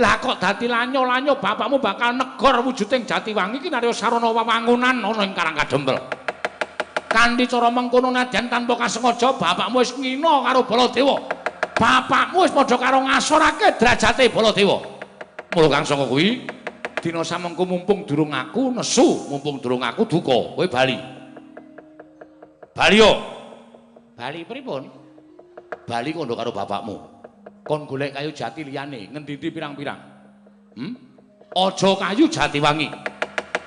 Lah kok dadi lanyo-lanyo bapakmu bakal negor wujuding Jatiwangi iki narya sarana wewangunan ana ing Karang Kadempel. Kanthi cara mengkono nadyan tanpa kasengaja bapakmu wis ngina karo Baladewa. Bapakmu wis padha karo ngasorake derajate Baladewa. Mula kang saka kuwi dina samengko mumpung durung aku nesu, mumpung durung aku duka, kowe bali. Bali yo. Bali pripun? Bali kondo karo bapakmu. Kon golek kayu jati liyane, ngendi-endi pirang-pirang. Aja kayu Jatiwangi.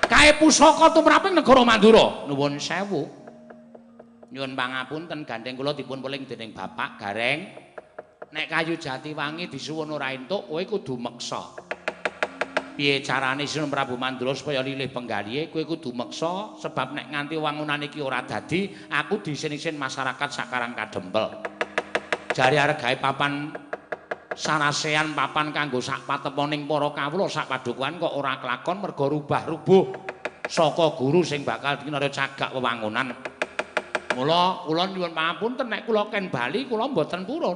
Kae pusaka tumraping negara Mandura. Nuwun sewu. Nyuwun pangapunten gandeng kula dipun peling dening bapak Gareng. Nek kayu Jatiwangi disuwun ora entuk, kowe kudu meksa. Piye carane Sinuwun Prabu Mandura supaya lilih penggalihe, kowe kudu meksa sebab nek nganti wangunan iki ora dadi, aku diisin-isin masyarakat sak Karang Kadempel. Jare arep gawe papan sarasean papan kanggo sak pateponing para kawula sak padukuhan kok ora kelakon merga rubah-rubuh saka guru sing bakal kinarya cagak wewangunan. Mula kula nyuwun pangapunten nek kula ken bali kula mboten purun.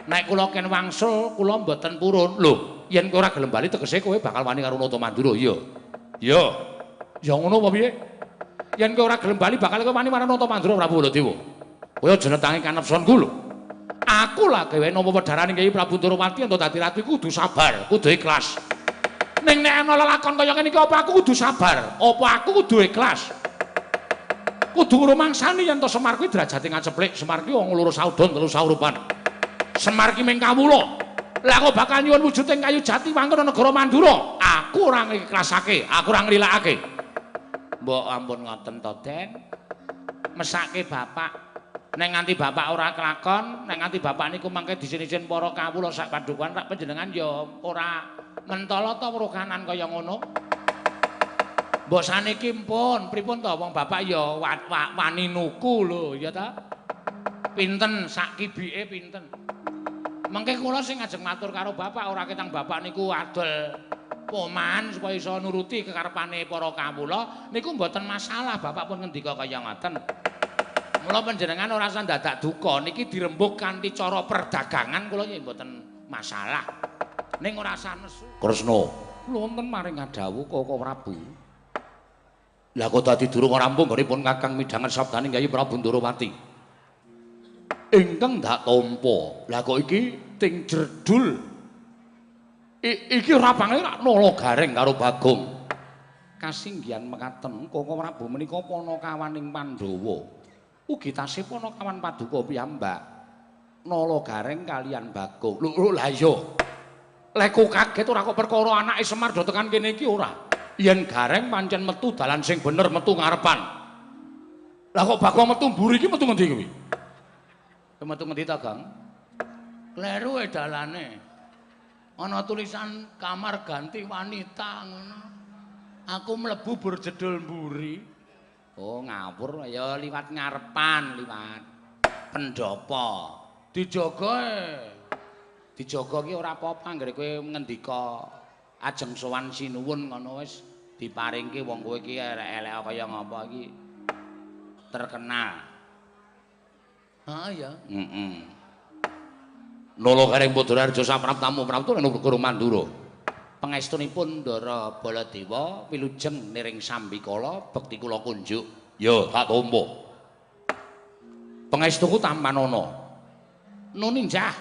Nek kula ken wangsul kula mboten purun. Lho, yen kowe ora gelem bali tegese kowe bakal wani karo Nata Mandura. Iya. Iya. Ya ngono apa piye? Yen kowe ora gelem bali bakal kowe wani marang Nata Mandura Prabu Baladewa. Kowe aja netangi kanepsonku lho. Aku lah gawe nampa wedharane Kyai Prabu Ndorowati ento dadi ratu kudu sabar, kudu ikhlas. Ning nek ana lelakon kaya ngene iki apa aku kudu sabar? Apa aku kudu ikhlas? Kudu ngrumangsani yen to Semar kuwi derajate ngaceplik, Semar kuwi wong loro saudon telu saurupan. Semar ki ming kawula. Lah kok bakal nyuwun wujuding kayu jati wangkon negara Mandura? Aku ora ngikhlasake, aku ora nglilakake. Mbok ampun ngoten to, Den. Mesake bapak. Nek nganti bapak ora kelakon, nek nganti bapak niku mangke disin-isin para kawula sak padukuhan rak panjenengan ya ora mentala ta weruh kanan kaya ngono. Mbok saniki mpun, pripun to wong bapak ya wani nuku lho, ya ta? Pinten sak kibike pinten. Mangke kula sing ngajeng matur karo bapak ora ketang bapak niku adol poman supaya iso nuruti kekarepane para kawula niku mboten masalah, bapak pun ngendika kaya ngoten. Mula panjenengan ora usah dadak duka niki dirembug kanthi cara perdagangan kula nggih mboten masalah. Ning ora usah nesu. Kresna, wonten maring ngadhawuh Koko Prabu. Lah kok dadi durung rampung nggonipun Kakang midhanget sabdaning Kyai Prabu Ndorowati. Ingkang ndak tampa. Lah kok iki ting jerdul. Iki ora pange rak Nala Gareng karo Bagong. Kasinggihan mekaten Koko Prabu menika panakawaning Pandhawa. Ugi tasih panakawan paduka piyambak Nala Gareng kalian Bagong. Lho lha iya. Leku kaget ora kok perkara anake Semar do tekan kene iki ora. Yen Gareng pancen metu dalan sing bener metu ngarepan. Lah kok Bagong metu mburi iki metu ngendi kuwi? Metu ngendi ta, Gang? Kleru e dalane. Ana tulisan kamar ganti wanita ngono. Aku mlebu berjedul mburi. Oh ngawur ya liwat ngarepan, liwat pendopo. Dijaga e. Dijaga ki ora apa-apa anggere kowe ngendika ajeng sowan sinuwun ngono wis diparingke wong kowe iki elek-elek kaya ngapa iki terkenal. Ha ya. Heeh. Nala Gareng Padharjo sapraptamu praptu negara Mandura. Pangestunipun Ndara Baladewa wilujeng niring sambikala bekti kula kunjuk. Ya, tak tampa. Pangestuku tampanana. Nuni njah.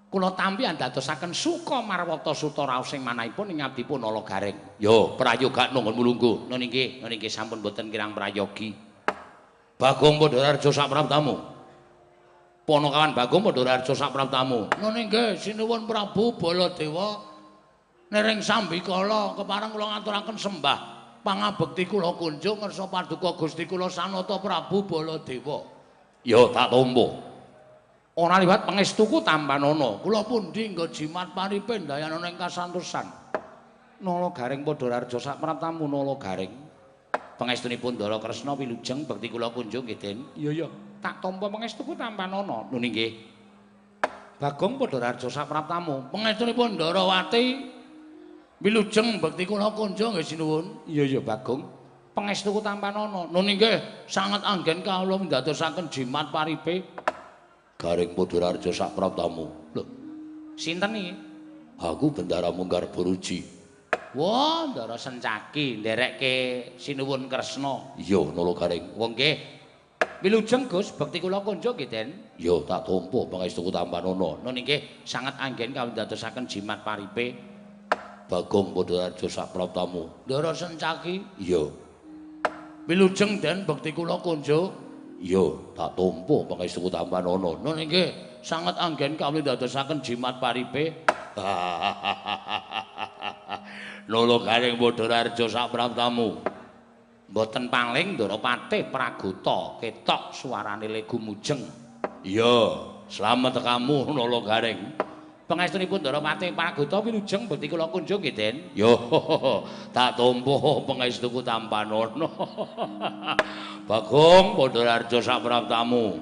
Kula tampi andadosaken suka marwata suta raos sing manahipun ing abdipun Nala Gareng. Ya, prayogakno nggonmu lungguh. Nuni nggih, nuni nggih sampun boten kirang prayogi. Bagong Padharjo sapraptamu. Panakawan Bagong Padharjo sapraptamu. Nuni nggih, sinuwun Prabu Baladewa niring sambikala kepareng kula ngaturaken sembah pangabekti kula kunjung ngersa paduka Gusti kula Sanata Prabu Baladewa. Ya, tak tampa. Ora liwat pangestuku tampanana. Kula pundi nggo jimat paripe ndayanana ing kasantosan. Nala Gareng Padharjo sapraptamu Nala Gareng. Pangestunipun Ndara Kresna wilujeng bekti kula kunjung nggih, Den. Iya ya, tak tampa pangestuku tampanana. Nuni nggih. Bagong Padharjo sapraptamu. Pangestunipun Ndarawati wilujeng bekti kula kunjung nggih sinuwun. Iya ya, Bagong. Pangestuku tampanana. Nuni nggih, sanget anggen kawula ndadosaken jimat paripe. Gareng Padharjo sapraptamu. Lho, Sinten iki? Aku Bendara Munggar Boruji. Wah, Ndara Sencaki nderekke sinuwun Kresna. Iya, Nala Garing. Wong nggih. Wilujeng Gus, bekti kula konjuk nggih, Den. Ya, tak tampa pangestuku tampanana. Nun inggih sanget anggen kawindadosaken jimat paripe. Bagong Padharjo sapraptamu. Ndara Sencaki. Iya. Wilujeng Den, bekti kula konjuk. Iya, tak tampa pangestuku tampanana. Nun inggih sanget anggen kawindadosaken jimat paripe. Nala Garing Padharjo sapraptamu. Mboten paling Ndara Patih Pragota ketok suarane legu mujeng. Iya, slamet tekamu Nala Garing. Pangestunipun Ndara Patih Pragota wilujeng bekti kula kunjung nggih, Den. Yo, tak tampa pangestuku tampanana. Bagong Padharjo sapraptamu.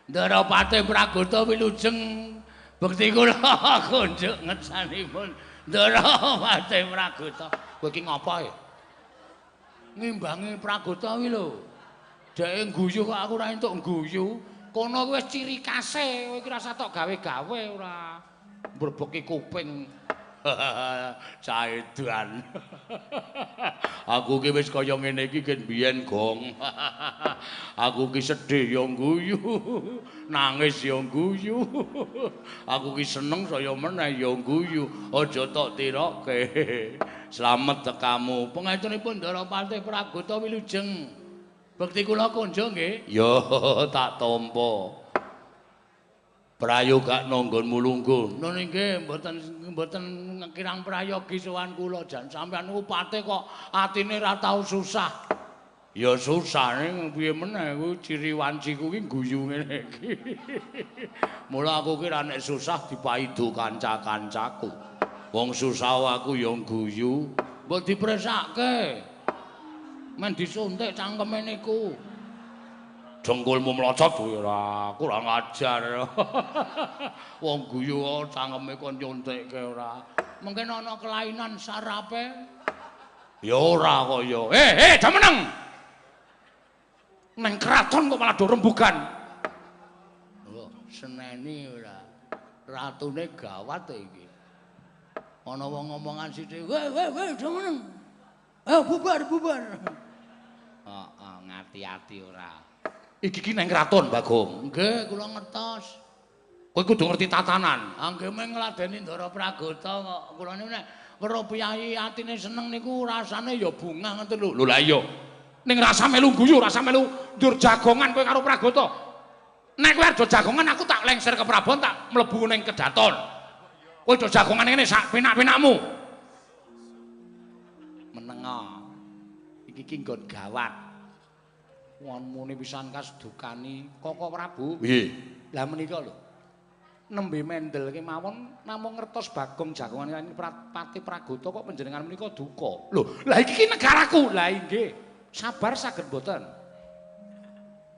Ndara Patih Pragota wilujeng bekti kula kunjuk ngersanipun Ndara Patih Pragota. Kowe iki ngapa ya? Ngimbangi Pragota kuwi lho. Dheke ngguyu kok aku ora entuk ngguyu. Kono kuwi wis ciri khase, kowe iki rasa tok gawe-gawe ora. Mbrebeki kuping. Caedan. Aku ki wis kaya ngene iki ket biyen, Gong. Aku ki sedih ya ngguyu, nangis ya ngguyu. Aku ki seneng saya meneh ya ngguyu. Aja tok tiroke. Slamet tekamu. Pangestunipun Ndara Patih Pragota wilujeng. Bekti kula konjo nggih. Ya, tak tampa. Prayoga nggonmu lungguh. Nun inggih mboten kirang prayogi sowan kula jan sampeyan niku patih kok atine ra tau susah. Ya susah ning piye meneh kuwi ciri wanciku ki guyu ngene iki. Mula aku ki ra nek susah dipaido kanca-kancaku. Wong susah aku ya guyu. Mbok dipresake. Men disuntik cangkeme niku. Dengkulmu mlocot ora, kurang ajar. Wong guyu cangkeme kon nyuntikke ora. Mungkin ana kelainan sarape. Ya ora kok ya. Eh, aja meneng. Neng kraton kok malah do rembugan. Oh, seneni ora. Ratune gawat iki. Ana wong ngomongan sithik, "Weh, weh, weh, aja meneng." Eh, bubar, bubar. Heeh, ngati-ati ora. Iki ki nang kraton, Bagong. Nggih, kula ngertos. Kowe kudu ngerti tatanan. Ah nggih mung ngladeni Ndara Pragota kok. Kula niku nek weruh piyayi atine seneng niku rasane ya bungah ngoten lho. Lho lah iya. Ning rasa melu guyu, rasa melu ndur jagongan kowe karo Pragota. Nek kowe arep jagongan aku tak lengser ke Prabon tak mlebu ning kedaton. Kowe do jagongan ngene sak penak-penakmu. Menenga. Iki ki nggon gawat. Wong muni pisan kasdukani Koko Prabu. Nggih. Lah menika lho. Nembe mendel kemawon namung ngertos Bagong jagongan kaliyan Patih Pragota kok panjenengan menika duka. Lho, lah iki ki negaraku. Lah inggih. Sabar saged mboten?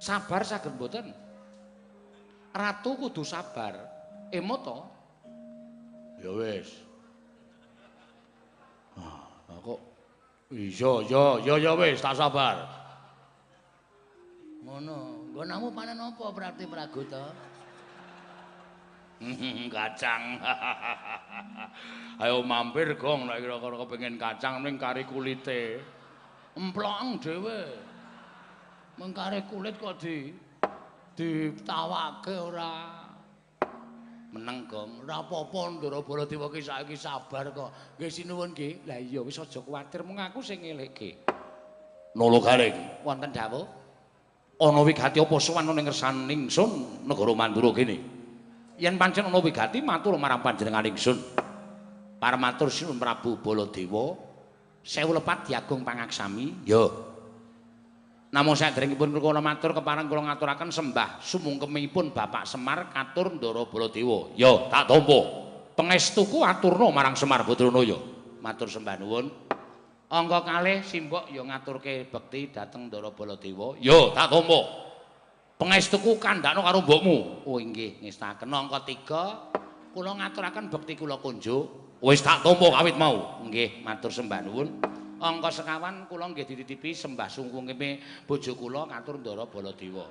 Sabar saged mboten? Ratu kudu sabar. Emot to? Ya wis. Ah, kok iya ya ya wis tak sabar. Ngono, nggonamu panen apa Patih Pragota? Kacang. Ayo mampir Gong nek kira-kira kepengin kacang ning kari kulite. Emplok dhewe. Mengkare kulit kok ditawake ora. Meneng Gong, ora apa-apa Ndara Baladewa ki saiki sabar kok. Nggih sinuwun nggih. Lah iya wis aja kuwatir mung aku sing ngelekke. Nala Garing, wonten dawuh. Ana wigati apa sowan ning ngersane ingsun negara Mandura kene. Yen pancen ana wigati matur marang panjenengan ingsun. Paramatur Sinuwun Prabu Baladewa, sewu lepat diagung pangaksami. Ya. Namung saderengipun kula matur kepareng kula ngaturaken sembah sumungkemipun Bapak Semar katur Ndara Baladewa. Ya, tak tampa. Pangestuku aturna marang Semar Badranaya. Matur sembah nuwun. Angka kalih simbok ya ngaturke bekti dhateng Ndara Baladewa. Ya, tak tampa. Pangestuku kandhakno karo mbokmu. Oh inggih, ngestaken. Angka 3 kula ngaturaken bekti kula kunjuk. Wis tak tampa kawit mau. Nggih, matur sembah nuwun. Angka sekawan kula nggih dititipi sembah sungkungime bojo kula katur Ndara Baladewa.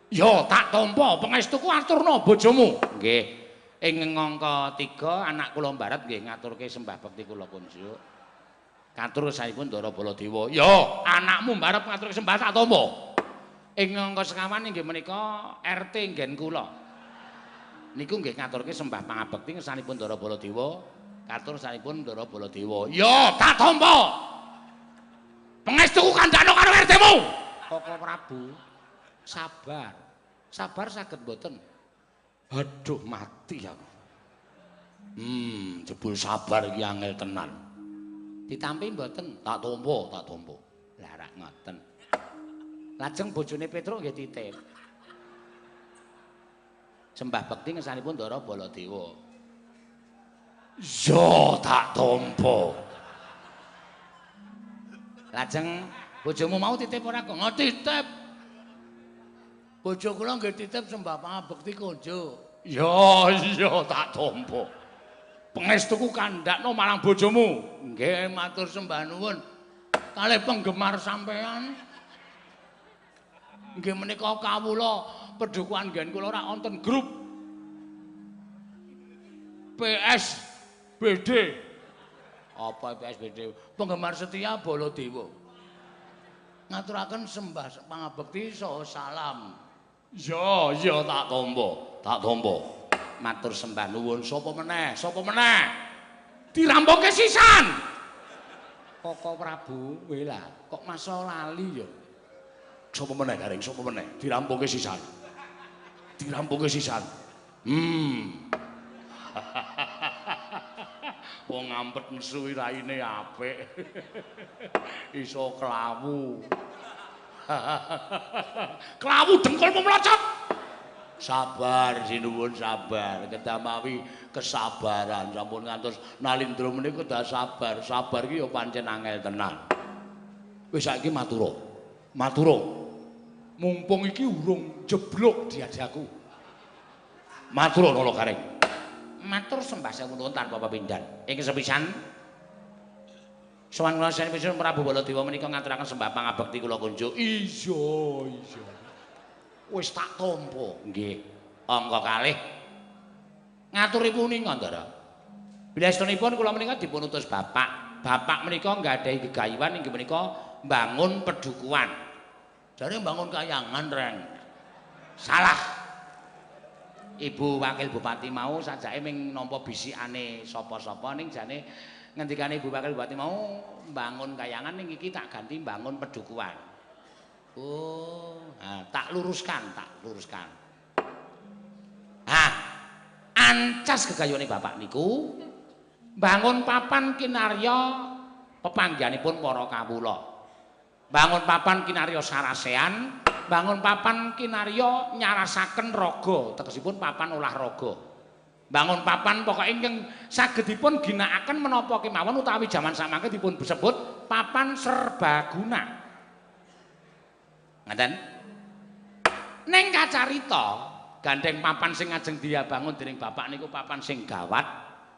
Ya tak tampa pangestuku aturna bojomu. Nggih. Ing angka 3 anak kula mbarep nggih ngaturke sembah bekti kula kunjuk. Katur saipun Ndara Baladewa. Ya, anakmu mbarep ngaturke sembah tak tampa. Ing angka sekawan inggih menika RT nggen kula. Niku nggih ngaturke sembah pangabekti ngersanipun Ndara Baladewa. Katur saipun Ndara Baladewa. Ya, tak tampa. Pangestuku kandhano karo RT-mu. Koko Prabu, sabar. Sabar saged mboten? Aduh, mati aku. Jebul sabar iki angel tenan. Ditampi mboten? Tak tampa, tak tampa. Lah rak ngoten. Lajeng bojone Petruk nggih titip. Sembah bekti ngersanipun Ndara Baladewa. Ya tak tampa. Lajeng bojomu mau titip ora kok? Titip. Bojo kula nggih titip sembah pangabekti konjo. Ya iya tak tampa. Pangestuku kandhakno marang bojomu. Nggih matur sembah nuwun. Kalih penggemar sampean. Nggih menika kawula pedukuhan nggen kula ora wonten grup PSBD. Apa PSBD? Penggemar setia Baladewa. Ngaturaken sembah pangabekti saha salam. Ya, ya tak tampa, tak tampa. Matur sembah nuwun. Sapa meneh? Sapa meneh? Dirampungke sisan. Koko Prabu, wela, kok masa lali ya? Sapa meneh Gareng? Sapa meneh? Dirampungke sisan. Dirampungke sisan. Wong ngampet nesu raine apik. Iso klawu. Klawu dengkulmu mlocot. Sabar sinuwun sabar. Kedah mawi kesabaran sampun ngantos nalindra menika kedah sabar. Sabar iki ya pancen angel tenan. Wis saiki matura. Matura. Mumpung iki urung jeblok diajaku. Matura Nala Gareng. Matur sembah sewu nuwun tanpa pepindhan. Ing sepisan sowan kula saenipun Prabu Baladewa menika ngaturaken sembah pangabekti kula kunjuk. Iya, iya. Wis tak tampa. Nggih. Angka kalih ngaturi punika, Ndara. Bilestunipun kula menika dipun utus bapak. Bapak menika nggadahi gegayuhan inggih menika mbangun pedukuhan. Jare mbangun kayangan, Reng. Salah. Ibu Wakil Bupati mau sajake ming nampa bisikane sapa-sapa ning jane ngendikane Ibu Wakil Bupati mau mbangun kayangan ning iki tak ganti mbangun pedukuhan. Oh, nah, tak luruskan, tak luruskan. Hah, ancas gegayune bapak niku mbangun papan kinarya pepanggihanipun para kawula. Bangun papan kinarya sarasean, bangun papan kinarya nyarasaken raga, tegesipun papan olahraga. Bangun papan pokoke ingkang sagedipun ginakaken menapa kemawon utawi jaman samangke dipun sebut papan serbaguna. Ngaten? Ning kacarita, gandeng papan sing ajeng dibangun dening bapak niku papan sing gawat,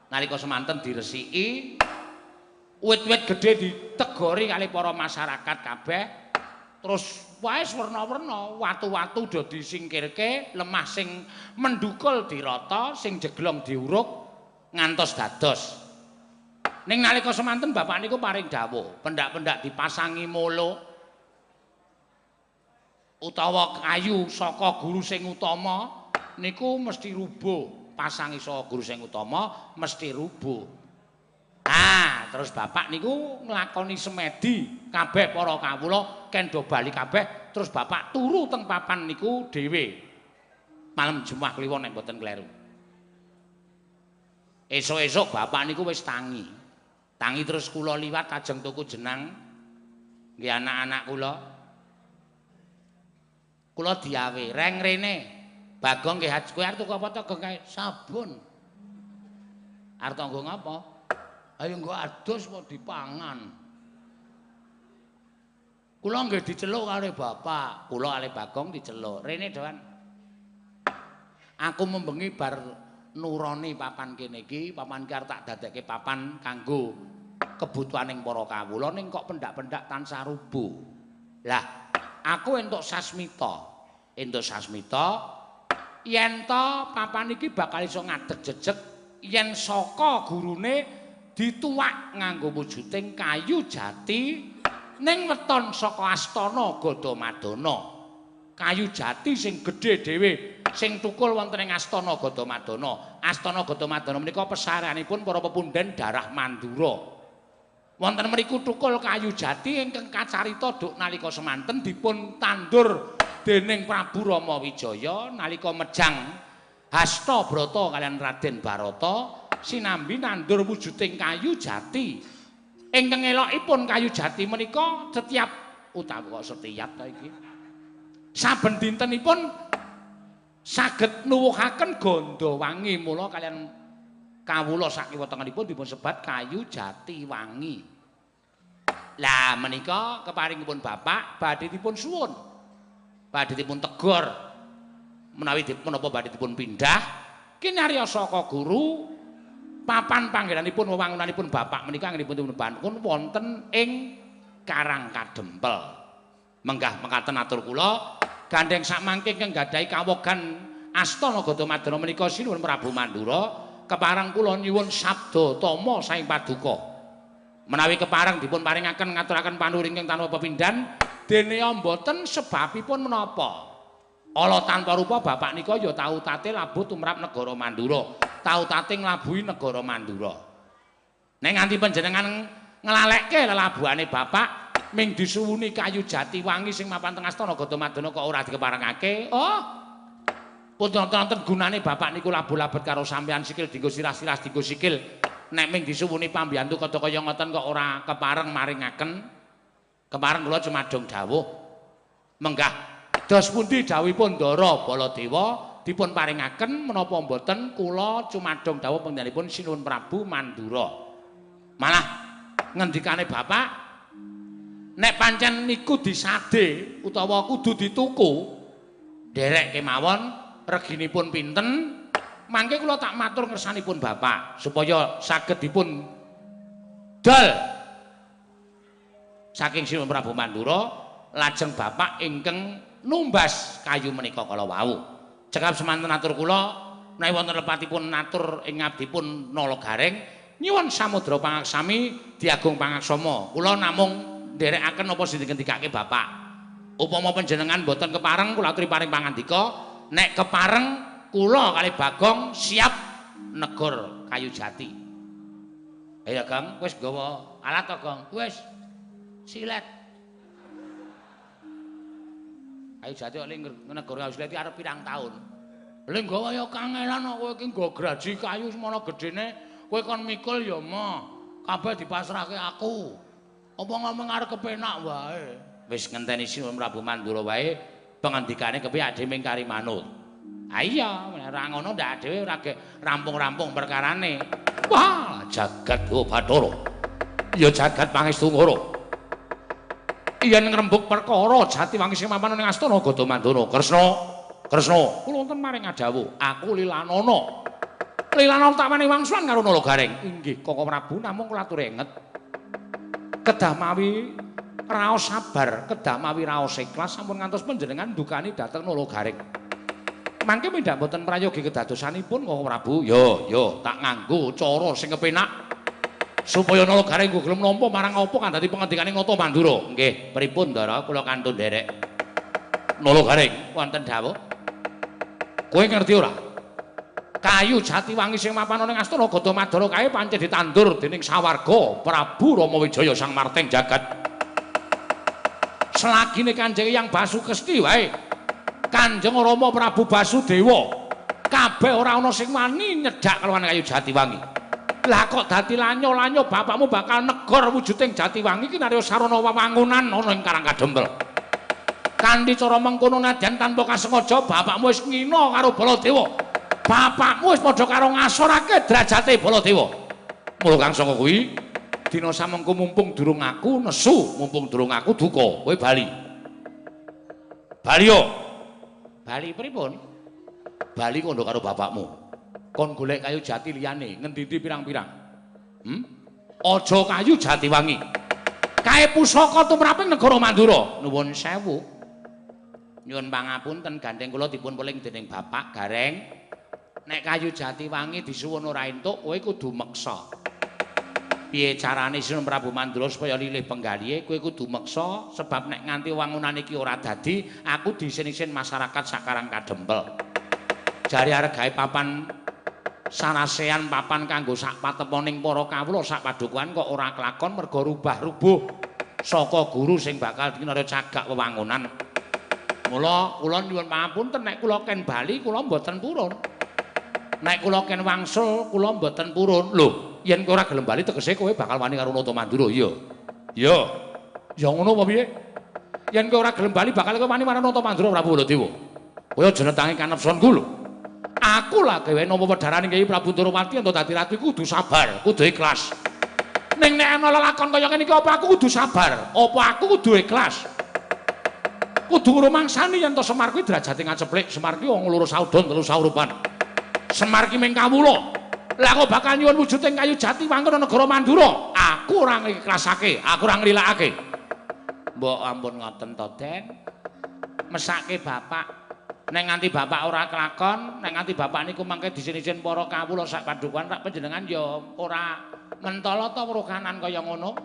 nalika semanten diresiki, wit-wit gedhe ditegori kali para masyarakat kabeh, terus wae werna-werna, watu-watu do disingkirke, lemah sing mendukul dirata, sing jeglong diuruk ngantos dados. Ning nalika semanten bapak niku paring dawuh, pendak-pendak dipasangi molo utawa kayu saka guru sing utama niku mesti rubuh, pasangi saka guru sing utama mesti rubuh. Ah, terus bapak niku nglakoni semedi kabeh para kawula kendho bali kabeh, terus bapak turu teng papan niku dhewe. Malam Jumat Kliwon nek mboten kleru. Esuk-esuk bapak niku wis tangi. Tangi terus kula liwat ajeng tuku jenang nggih anak-anak kula. Kula diawe, "Reng rene." Bagong nggih haj kowe arep tuku apa to, Gong kae? Sabun. Arep nggo ngapa? Ayo nggo adus apa dipangan. Kula nggih diceluk karo bapak, kula kalih Bagong diceluk. Rene doan. Aku membengi bar nuroni papan kene iki, papan ki arep tak dadekke papan kanggo kebutuhaning para kawula ning kok pendak-pendak tansah rubuh. Lah, aku entuk sasmita. Entuk sasmita yen to papan iki bakal iso ngadeg jejeg yen saka gurune dituwak nganggo wujuding kayu jati ning weton saka astana Gadamadana. Kayu jati sing gedhe dhewe sing tukul wonten ing astana Gadamadana. Astana Gadamadana menika pesareanipun para pepundhen darah Mandura. Wonten mriku tukul kayu jati ingkang kacarita duk nalika semanten dipun tandur dening Prabu Rama Wijaya nalika mejang Hastabrata kaliyan Raden Barata sinambi nandur wujuding kayu jati. Ingkang elokipun kayu jati menika setiap utawa kok setiap ta iki. Saben dintenipun saged nuwuhaken gandha wangi mula kaliyan kawula sakiwa tengenipun dipun sebat kayu jati wangi. Lah menika keparingipun bapak badhe dipun suwun. Badhe dipun tegor. Menawi dipun napa badhe dipun pindah kinarya saka guru papan panggenanipun wewangunanipun bapak menika anggenipun dipun bangun wonten ing Karang Kadempel. Menggah mekaten atur kula gandheng sakmangke ingkang gadahi kawogan astana Gadamadana menika sinuwun Prabu Mandura kepareng kula nyuwun sabda tama saking paduka. Menawi kepareng dipun paringaken ngaturaken panuwun ingkang tanpa pepindhan dene mboten sebabipun menapa. Ala tanpa rupa bapak nika ya tau tate labuh tumrap negara Mandura, tau tate nglabuhi negara Mandura. Nek nganti panjenengan nglalekke lelabuhane bapak ming disuwuni kayu jati wangi sing mapan teng astana Gadamadana kok ora dikeparengake. Oh. Pun wonten gunane bapak niku labuh-labet karo sampean sikil dienggo sirah-sirah dienggo sikil. Nek ming disuwuni pambiyantu kada kaya ngoten kok ora kepareng maringaken. Kepareng kula cumadung dawuh. Menggah dos pundi dawuhipun Ndara Baladewa dipun paringaken menapa mboten kula cumadung dawuh panjenenganipun Sinuwun Prabu Mandura. Malah ngendikane bapak nek pancen niku disade utawa kudu dituku nderek kemawon reginipun pinten mangke kula tak matur ngersanipun bapak supaya saged dipun dol saking Sinuwun Prabu Mandura lajeng bapak ingkang numbas kayu menika kala wau. Cekap semanten atur kula menawi wonten lepatipun atur ing ngabdipun Nala Gareng nyuwun samudra pangaksami diagung pangaksama. Kula namung nderekaken apa sing dingendikake bapak. Upama panjenengan mboten kepareng kula aturi paring pangandika, nek kepareng kula kalih Bagong siap negor kayu jati. Ayo Gong, wis nggawa alat to, Gong? Wis. Silet. Kayu jati kok negor kayu silet iki arep pirang taun. Lha nggawa ya kangelan kok kowe iki nggo graji kayu semono gedene, kowe kon mikul ya mah. Kabeh dipasrahke aku. Apa ngomong arep kepenak wae. Wis ngenteni Sinuwun Prabu Mandura wae pangandikane kepiye dhewe ming kari manut. Ha iya, ora ngono ndak dhewe ora rampung-rampung perkarane. Wah, jagat Bathara. Ya jagat pangestu ngoro. Yen ngrembug perkara Jatiwangi sing mapan ning astana Gadamadana. Kresna, Kresna, kula wonten maring adhawuh, aku Lilanana. Lilanana tak wenehi wangsulan karo Nala Gareng. Inggih, Koko Prabu, namung kula aturi enget. Kedah mawi raos sabar, kedah mawi raos ikhlas sampun ngantos panjenengan ndukani dhateng Nala Gareng. Mangke mindhak mboten prayogi kedadosanipun Koko Prabu. Yo, yo, tak nganggo cara sing kepenak supaya Nala Gareng nggo gelem nampa marang apa kang dadi pangendikane Nata Mandura. Nggih, pripun Ndara kula kantun nderek. Nala Gareng wonten dawuh. Kowe ngerti ora? Kayu Jatiwangi sing mapan ana ing astana Gadamadana kae pancen ditandur dening sawarga Prabu Rama Wijaya Sang Marteng Jagat. Selagine Kanjeng Hyang Basukesti wae. Kanjeng Rama Prabu Basudewa kabeh ora ana sing wani nyedhak kelawan kayu Jatiwangi. Lah kok dadi lanyo-lanyo bapakmu bakal negor wujuding Jatiwangi iki narya sarana wewangunan ana ing Karang Kadempel. Kanthi cara mengkono nadyan tanpa kasengaja bapakmu wis ngina karo Baladewa. Bapakmu wis padha karo ngasorake derajate Baladewa. Mula kang saka kuwi dina samengko mumpung durung aku nesu, mumpung durung aku duka, kowe bali. Bali yo. Bali pripun? Bali kandha karo bapakmu. Kon golek kayu jati liyane, ngendi-endi pirang-pirang. Aja kayu Jatiwangi. Kae pusaka tumraping negara Mandura. Nuwun sewu. Nyuwun pangapunten gandeng kula dipun peling dening Bapak Gareng. Nek kayu jati wangi disuwun ora entuk, kowe kudu meksa. Piye carane Sinuwun Prabu Mandura supaya lilih penggalihe, kowe kudu meksa sebab nek nganti wangunan iki ora dadi, aku diisin-isin masyarakat sak Karang Kadempel. Jare arep gawe papan sarasean papan kanggo sak pateponing para kawula sak padukuhan kok ora kelakon merga rubah-rubuh saka guru sing bakal kinarya cagak wewangunan. Mula kula nyuwun pangapunten nek kula ken bali kula mboten purun. Nek kula ken wangsul kula mboten purun. Lho, yen kowe ora gelem bali tegese kowe bakal wani karo Nata Mandura. Iya. Iya. Ya ngono apa piye? Yen kowe ora gelem bali bakal kowe wani marang Nata Mandura Prabu Baladewa. Kowe aja netangi kanepsonku lho. Aku lah gawe nampa wedharane Kyai Prabu Ndorowati ento dadi ratu kudu sabar, kudu ikhlas. Ning nek ana lelakon kaya ngene iki apa aku kudu sabar? Apa aku kudu ikhlas? Kudu ngrumangsani yen to Semar kuwi derajate ngaceplik, Semar kuwi wong loro saudon telu saurupan. Semar ki ming kawula. Lah kok bakal nyuwun wujuding kayu jati wangkon negara Mandura. Aku ora ngikhlasake, aku ora nglilakake. Mbok ampun ngoten to, Den. Mesake bapak. Nek nganti bapak ora kelakon, nek nganti bapak niku mangke disin-isin para kawula sak padukuhan rak panjenengan ya ora mentala ta weruh kanan kaya ngono.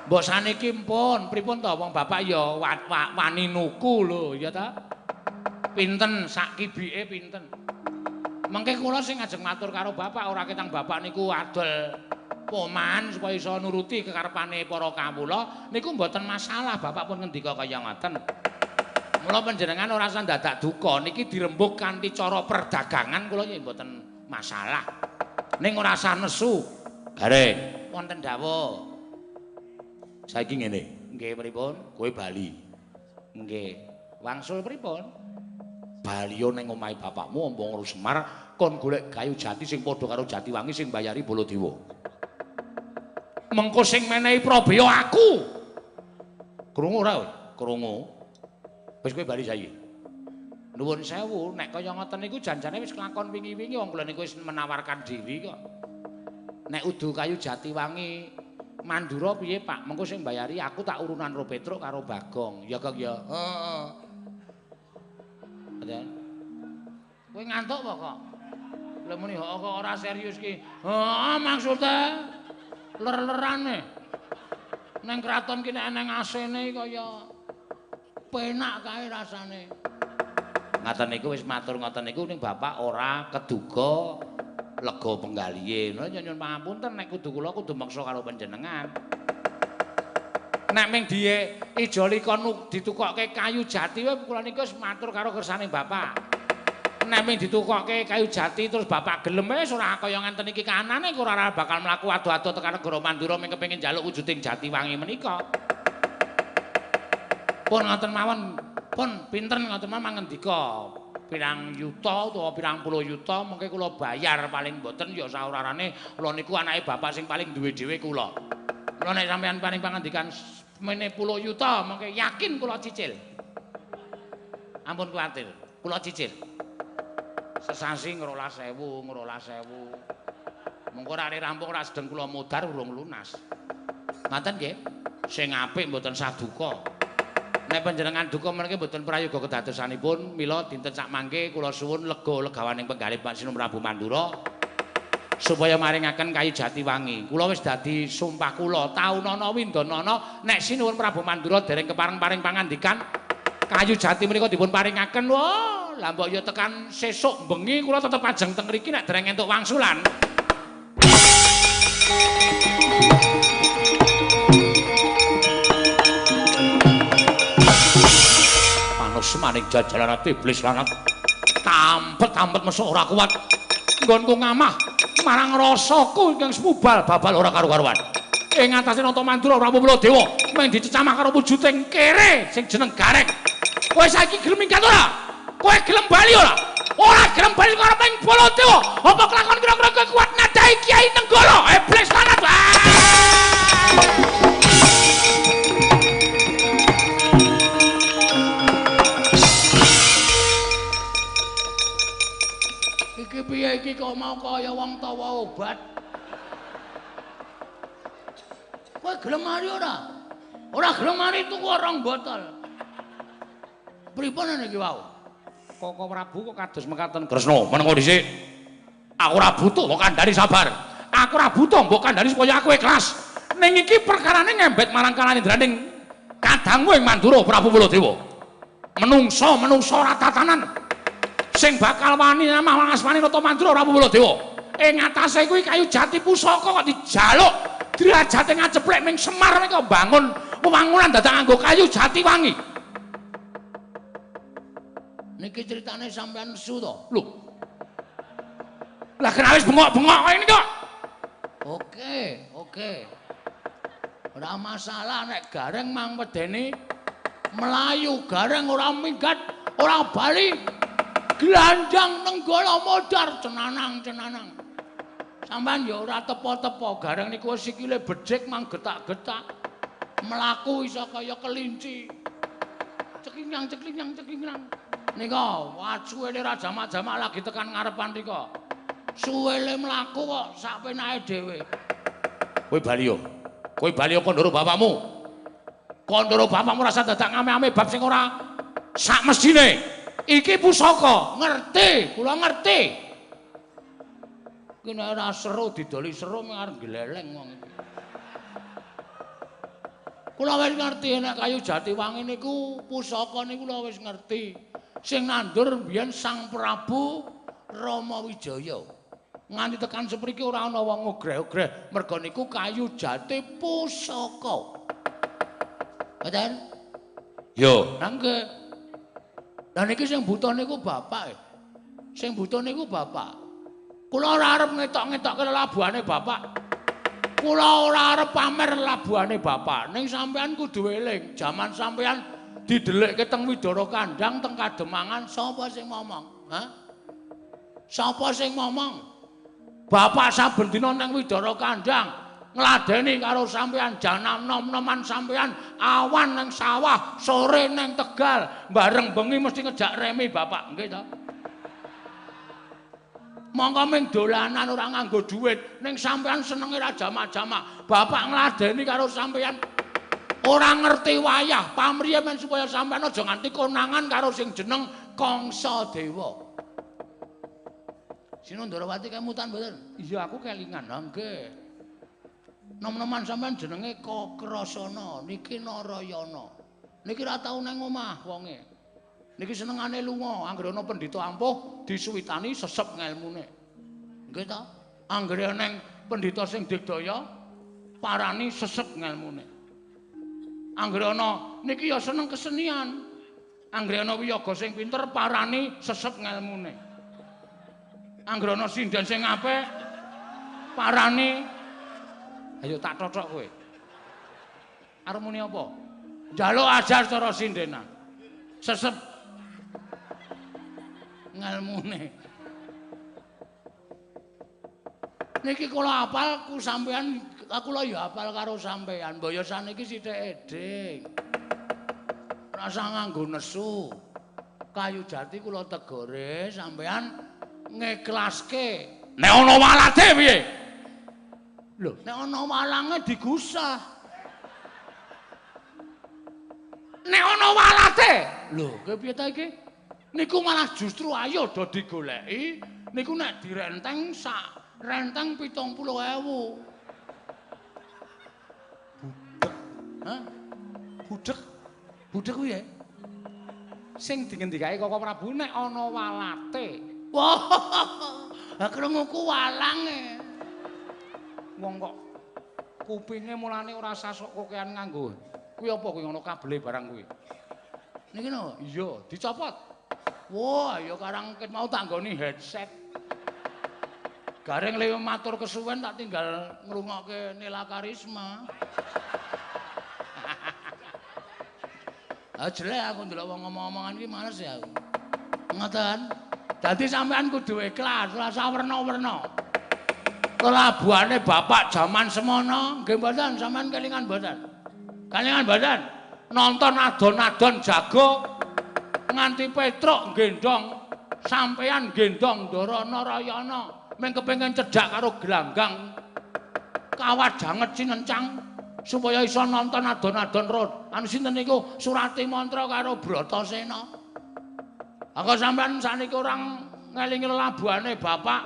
Mbok saniki mpun, pripun to wong bapak ya wani nuku lho, ya ta? Pinten sak kibike pinten? Mengke kula sing ngajeng matur karo bapak ora ketang bapak niku adol poman supaya iso nuruti kekarepane para kawula niku mboten masalah, bapak pun ngendika kaya ngoten. Mula panjenengan ora usah dadak duka, niki dirembug kanthi cara perdagangan kula nggih mboten masalah. Ning ora usah nesu. Gareng, wonten dawuh. Saiki ngene. Nggih pripun? Kowe bali. Nggih. Wangsul pripun? Baliyo ning omahe bapakmu ompong karo Semar kon golek kayu jati sing padha karo jati wangi sing mbayari Baladewa. Mengko sing menehi prabeya aku. Krungu ora kowe? Krungu. Wis kowe bali saiki. Nuwun sewu, nek kaya ngoten niku janjane wis kelakon wingi-wingi wong kula niku wis menawarkan diri kok. Nek udu kayu jati wangi Mandura piye, Pak? Mengko sing mbayari aku tak urunan karo Petruk karo Bagong. Ya, Gong ya. Heeh. Kowe ngantuk apa kok? Lha muni kok ora serius ki. Heeh, maksude ler-lerane. Neng kraton ki nek eneng asene kaya penak kae rasane. Ngaten niku wis matur ngoten niku ning bapak ora keduga lega penggalihe. Lha nyuwun pangapunten nek kudu kula kudu meksa karo panjenengan. Nek ming diye ijoli kon ditukokke kayu jati wae kula niku wis matur karo kersane bapak. Nek ming ditukokke kayu jati terus bapak gelem wis ora kaya ngenten iki kahanane ora bakal mlaku ado-ado tekan negara Mandura ming kepengin njaluk wujuding jati wangi menika. Pun ngoten mawon, pun pinten ngoten mawon mangendika. Pirang yuta utawa pirang puluh yuta mengke kula bayar paling mboten ya saurarane kula niku anake bapak sing paling duwe dhewe kula. Kula nek sampeyan paring pangandikan mene puluh yuta mengke yakin kula cicil. Ampun kuwatir, kula cicil. Sesasi 12.000, 12.000. Mengko ora rampung ora sedeng kula modar urung lunas. Ngoten nggih. Sing apik mboten sah duka. Nek panjenengan duka meniki mboten prayoga kedadosanipun, mila dinten sak mangke kula suwun lega legawaning penggalih Pak Sinuwun Prabu Mandura supaya maringaken kayu jati wangi. Kula wis dadi sumpah kula taunana windanana nek Sinuwun Prabu Mandura dereng kepareng paring pangandikan kayu jati menika dipun paringaken. Wah, lah mbok ya tekan sesuk bengi kula tetep ajeng teng mriki nek dereng entuk wangsulan. Semaning jajalan iblis lanat tampet-tampet mesuk ora kuat nggonku ngamah marang rasaku ingkang semubal babal ora karu-karuan ing atase Nata Mandura ora Baladewa mung dicecamah karo wujuding kere sing jeneng Gareng. Kowe saiki gelem minggat ora? Kowe gelem bali ora? Ora gelem bali karo ping Baladewa. Apa kelakon kira-kira kowe kuat nadahi Kyai Nenggala? Iblis lanat. Iki piye iki kok mau kaya wong tawa obat? Kowe gelem mari ora? Ora gelem mari tuku rong botol. Pripun niki wau? Koko Prabu kok kados mekaten. Kresna, menengo dhisik. Aku ora butuh mbok kandhani sabar. Aku ora butuh mbok kandhani supaya aku ikhlas. Ning iki perkarane ngembet marang kalanindraning kadangmu ing Mandura Prabu Baladewa. Menungso-menungso ora tatanan sing bakal wani namah asmane Nata Mandura Prabu Baladewa. Ing atase kuwi kayu jati pusaka kok dijaluk derajate ngaceplek ming Semar kok bangun wewangunan dadak nganggo kayu jati wangi. Niki ceritane sampean nesu to? Lho. Lah kenapa wis bengok-bengok kaya ngene kok? Oke, oke. Ora masalah nek Gareng mang wedeni melayu, Gareng ora minggat, ora bali. Glandang nenggala modar cenanang-cenanang. Sampeyan ya ora tepo-tepo, Gareng niku sikile becik mang getak-getak. Mlaku iso kaya kelinci. Cekingang cekingang cekingang. Nika suwele ra jamak-jamak lagi tekan ngarepan nika. Suwele mlaku kok sak penake dhewe. Kowe bali yo. Kowe bali yo kandhara bapakmu. Kandhara bapakmu rasa dadak ngame-ame bab sing ora sak mesthine. Iki pusaka, ngerti, kula ngerti. Iki nek ora seru didoli seru mung arep gleleng wong iki. Kula wis ngerti nek kayu jati wangi niku pusaka niku kula wis ngerti. Sing nandur biyen Sang Prabu Rama Wijaya. Nganti tekan sepriki ora ana wong ogreh-ogreh merga niku kayu jati pusaka. Ngoten? Yo, nangke. Lah niki sing buta niku bapak. Sing buta niku bapak. Kula ora arep ngetok-ngetokke lelabuhane bapak. Kula ora arep pamer lelabuhane bapak. Ning sampean kudu eling, jaman sampean didelikke teng Widara Kandang teng Kademangan sapa sing ngomong? Hah? Sapa sing ngomong? Bapak saben dina nang Widara Kandang ngladeni karo sampean janam nom-noman sampean awan nang sawah, sore nang Tegal, bareng bengi mesti ngejak remi bapak, nggih ta? Mongko ming dolanan ora nganggo dhuwit, ning sampean senenge ra jamak-jamak. Bapak ngladeni karo sampean ora ngerti wayah, pamriye men supaya sampean aja nganti konangan karo sing jeneng Kangsa Dewa. Sinundrawati kemutan mboten? Iya aku kelingan. Ha nggih. Nom-noman sampean jenenge Kakrasana, niki Narayana. Niki ora tau nang omah wonge. Niki senengane lunga, anggere ana pendhita ampuh disuwitani sesep ngelmune. Nggih ta? Anggere neng pendhita sing digdaya parani sesep ngelmune. Anggere ana niki ya seneng kesenian. Anggere ana wiyaga sing pinter parani sesep ngelmune. Anggere ana sinden sing apik parani ayo tak totok kowe. Arep muni apa? Njaluk ajar cara sindenan. Sesep ngelmune. Niki kula apal ku sampean, kula ya apal karo sampean. Mbaya saniki sithik eding. Rasa nganggo nesu. Kayu jati kula tegore sampean ngeklaske. Nek ana walate piye? Lho, nek ana walange digusah. Nek ana walate. Lho, kowe piye ta iki? Niku malah justru ayo do digoleki. Niku nek direnteng sak renteng 70.000. Budek. Hah? Budek. Budek kuwi ya? Sing dingendikake Koko Prabu nek ana walate. Wah. Ha krunguku walange. Wong kok kupinge mulane ora sasok kokean nganggo. Kuwi apa kuwi ngono kabele barang kuwi? Niki no? Iya, dicopot. Wah, ya karang ket mau tak nggoni headset. Gareng lewe matur kesuwen tak tinggal ngrungokke Nela Karisma. Ah jelek aku ndelok wong ngomong-omongan iki males ya aku. Ngoten. Dadi sampean kudu ikhlas, ora usah werna-werna. Lelabuhane bapak jaman semono, nggih mboten sampean kelingan mboten? Kelingan mboten? Nonton adon-adon jago nganti Petruk gendong, sampean gendong Ndara Narayana, mung kepengin cedhak karo gelanggang kawat janget cinencang supaya iso nonton adon-adon rod. Anu sinten niku Surati Mantra karo Bratasena. Aku sampean sakniki ora ngelingi lelabuhane bapak.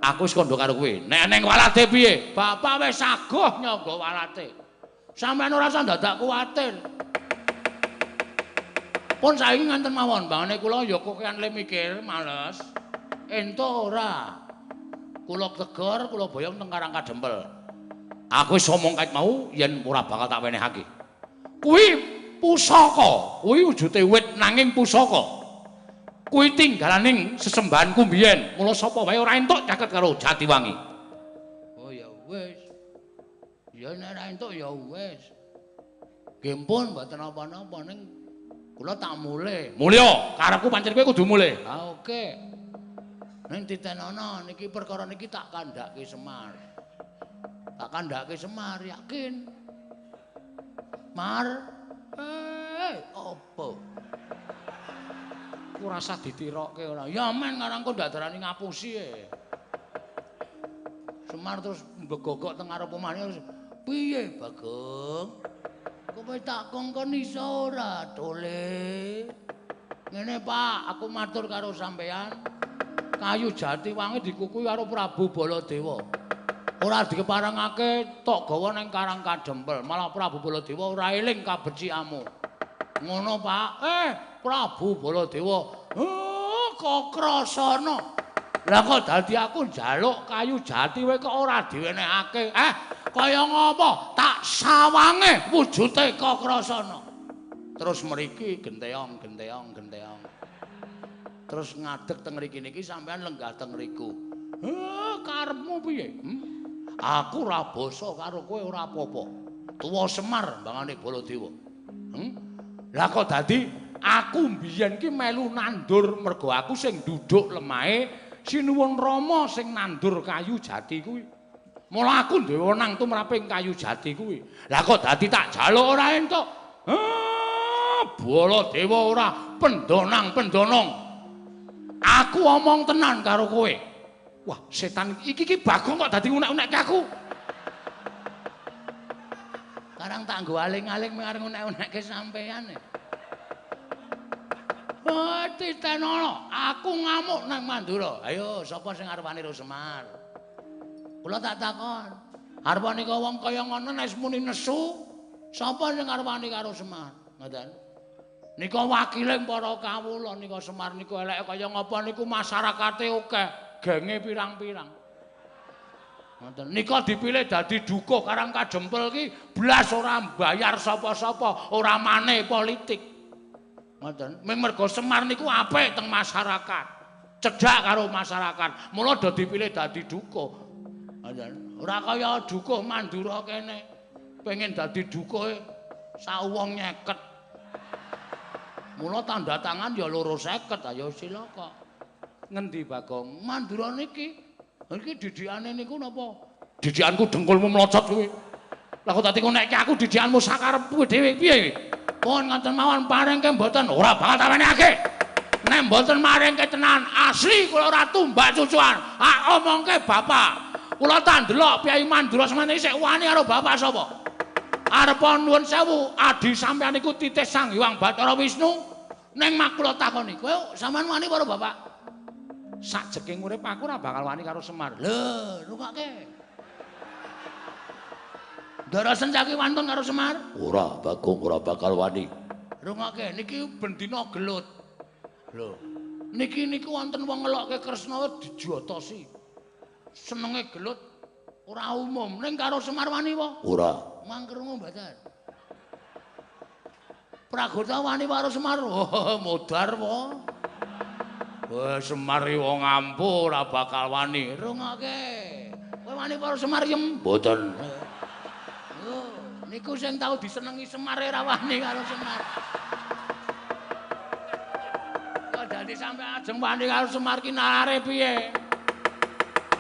Aku wis kandha karo kowe. Nek neng walate piye? Bapak wis saguh nyangga walate. Sampeyan ora usah dadak kuwatir. Pun saiki ngenten mawon, bangane kula ya kokean le mikir, males. Entuk ora? Kula tegor, kula boyong teng Karang Kadempel. Aku wis omong kait mau yen ora bakal tak wenehake. Kuwi pusaka, kuwi wujude wit nanging pusaka. Kuwi tinggalaning sesembahanku mbiyen. Mula sapa wae ora entuk caket karo Jatiwangi. Oh ya wis. Ya nek ora entuk ya wis. Nggih pun mboten napa-napa ning kula tak mulih. Mulya, karepku pancen kowe kudu mulih. Ha oke. Ning titenono niki perkara niki tak kandhake Semar. Tak kandhake Semar yakin. Mar, opo? Ora usah ditirokke ora. Ya men karangku ndak darani ngapusi e. Semar terus mbegogok teng ngarep omahe terus piye Bagong? Kowe tak kongkon iso ora tole? Ngene Pak, aku matur karo sampean. Kayu jati wangi dikukuhi karo Prabu Baladewa. Ora dikeparengake tok gawa ning Karang Kadempel, malah Prabu Baladewa ora eling kabecikanmu. Ngono Pak. Prabu Baladewa, Kakrasana. Lah kok dadi aku njaluk kayu jati wae kok ora diwenehake. Kaya ngapa? Tak sawange wujute Kakrasana. Terus mriki genteong, genteong, genteong. Terus ngadeg teng mriki niki sampean lenggah teng mriku. Karepmu piye? Aku ora basa karo kowe ora apa-apa. Tuwa Semar mbangane Baladewa. Lah kok dadi aku mbiyen ki melu nandur mergo aku sing duduk lemahe Sinuwun Rama sing nandur kayu jati kuwi. Mula aku duwe wenang tumraping kayu jati kuwi. Lah kok dadi tak jaluk ora entuk. Baladewa ora pendonang pendonong. Aku omong tenan karo kowe. Wah, setan iki ki Bagong kok dadi unek-unekke aku. Karang tak nggo aling-aling arep unek-unekke sampean. Oh, titenono, aku ngamuk nang Mandura. Ayo, sapa sing arep wani karo Semar? Kula tak takon. Arep nika wong kaya ngono nek muni nesu, sapa sing arep wani karo Semar? Ngoten. Nika wakile para kawula nika Semar niku eleke kaya ngapa niku masyarakate akeh, genge pirang-pirang. Ngoten. Nika dipilih dadi dukuh Karang Kadempel ki blas ora mbayar sapa-sapa, ora mane politik. Ngoten. Ming mergo Semar niku apik teng masyarakat. Cedhak karo masyarakat. Mula do dipilih dadi dukuh. Ngoten. Ora kaya dukuh Mandura kene. Pengen dadi dukuhe sawong nyeket. Mula tanda tangan ya 250, ayo silaka. Ngendi Bagong? Mandura niki. Iki didikane niku napa? Didikanku dengkulmu mlocot kuwi. Lah kok dadi ngonekke aku didikanmu sakarepku dhewe piye? Pun ngoten mawon parengke mboten ora bakal tak wenehake. Nek mboten marengke tenan asli kula ora tumbak cucuan. Ah omongke bapak. Kula tak ndelok Kyai Mandura semene isih wani karo bapak sapa? Arep nuwun sewu adi sampean niku titih Sang Hyang Bathara Wisnu. Ning mak kula takoni, kowe sampean wani karo bapak? Sajeking urip aku ora bakal wani karo Semar. Lho, rungokke. Ndara Sencaki wantun karo Semar? Ora, Bagong ora bakal wani. Rungokke niki bendina gelut. Lho, niki niku wonten wong ngelokke Kresna dijotosi. Senenge gelut ora umum. Ning karo Semar wani apa? Ora. Mangkrungu mboten. Pragota wani karo Semar? Oh, modar po. Wah, Semar iki wong ampuh ora bakal wani. Rungokke. Kowe wani karo Semar yem? Mboten. Oh, niku sing tau disenengi Semar ora wani karo Semar. Kok dadi sampe ajeng wani karo Semar ki nalare piye?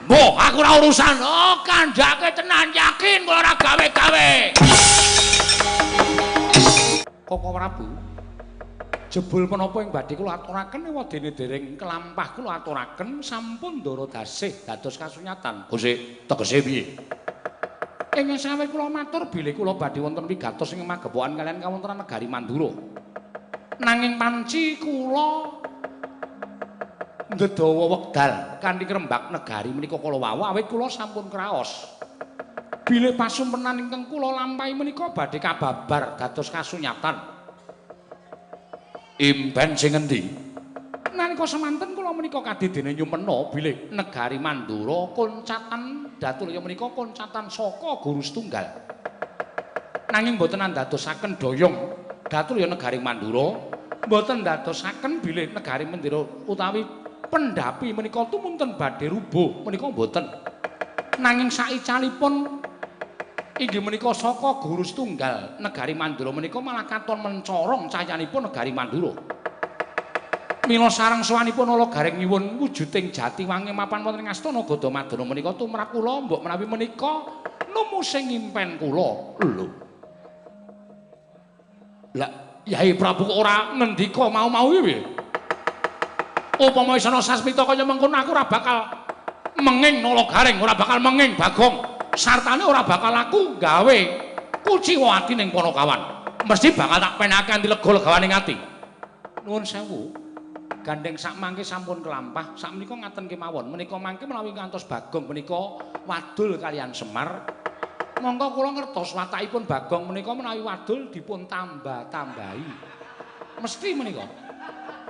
Mbah, aku ora urusan. Oh, kandhake tenan yakin kula ora gawe-gawe. Koko Prabu, jebul menapa ing badhe kula aturaken ewadene dereng kelampah kula aturaken sampun ndara dasih dados kasunyatan. Gusti, tegese piye? Ing saweg kula matur bilih kula badhe wonten wigatos ing magepokan kaliyan kawontenan negari Mandura. Nanging panci kula Ndedawa wekdal kanthi ngrembak negari menika kala wau awit kula sampun kraos. Bilih pasumpenan ingkang kula lampahi menika badhe kababar dados kasunyatan. Impen sing endi? Nalika semanten kula menika kadidene nyumena bilih negari Mandura koncatan Datulya menika koncatan saka guru setunggal. Nanging boten andadosaken doyong Datulya negari Mandura, boten ndadosaken bilih negari Mandura utawi pendhapi menika tumunten badhe rubuh menika mboten. Nanging saicalipun inggih menika saka guru setunggal negari Mandura menika malah katon mencorong cahyanipun negari Mandura. Mila sareng sowanipun Nala Gareng nyuwun wujuding Jatiwangi mapan wonten ing astana Gadamadana menika tumrap kula mbok menawi menika numusing impen kula. Lho. Lah Yai Prabu kok ora ngendika mau-mau iki piye? Upama isana sasmita kaya mengkono aku ora bakal menging Nala Gareng, ora bakal menging Bagong. Sartane ora bakal aku gawe kuciwa ati ning Panakawan. Mesti bakal tak penake anti lega legawaning ati. Nuwun sewu. Gandeng sak mangke sampun kelampah, sak menika ngaten kemawon. Menika mangke menawi ngantos Bagong menika wadul kalian Semar. Monggo kula ngertos watakipun Bagong menika menawi wadul dipun tambah-tambahi. Mesti menika.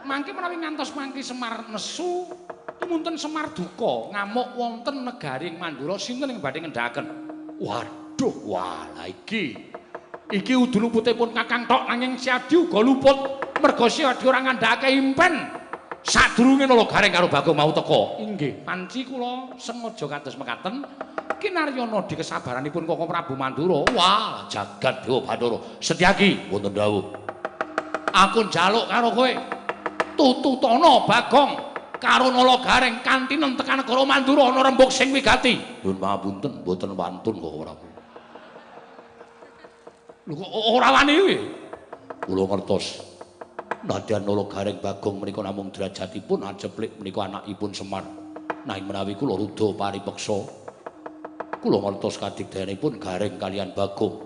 Mangke menawi ngantos mangke Semar nesu, tumunten Semar duka ngamuk wonten negari Mandura sinten ing badhe ngendhakaken. Waduh, wah lha iki. Iki udu luputipun Kakang tok nanging Siadi uga luput merga Siadi ora ngandhakake impen. Sadurunge Nala Gareng karo Bagong mau teka. Inggih, panci kula sengaja kados mekaten kinaryana di kesabaranipun Koko Prabu Mandura. Wah, jagat Dewa Bathara. Setyaki wonten dawuh. Aku njaluk karo kowe. Tututana Bagong karo Nala Gareng kanthi tekan negara Mandura ana rembug sing wigati. Nyuwun pangapunten, mboten wantun Koko Prabu. Lho kok ora wani kuwi? Kula ngertos. Nadyan Nala Gareng Bagong menika namung derajatipun ajeplik menika anakipun Semar. Nanging menawi kula rudha paripeksa, kula ngertos kadigdayanipun Gareng kalian Bagong.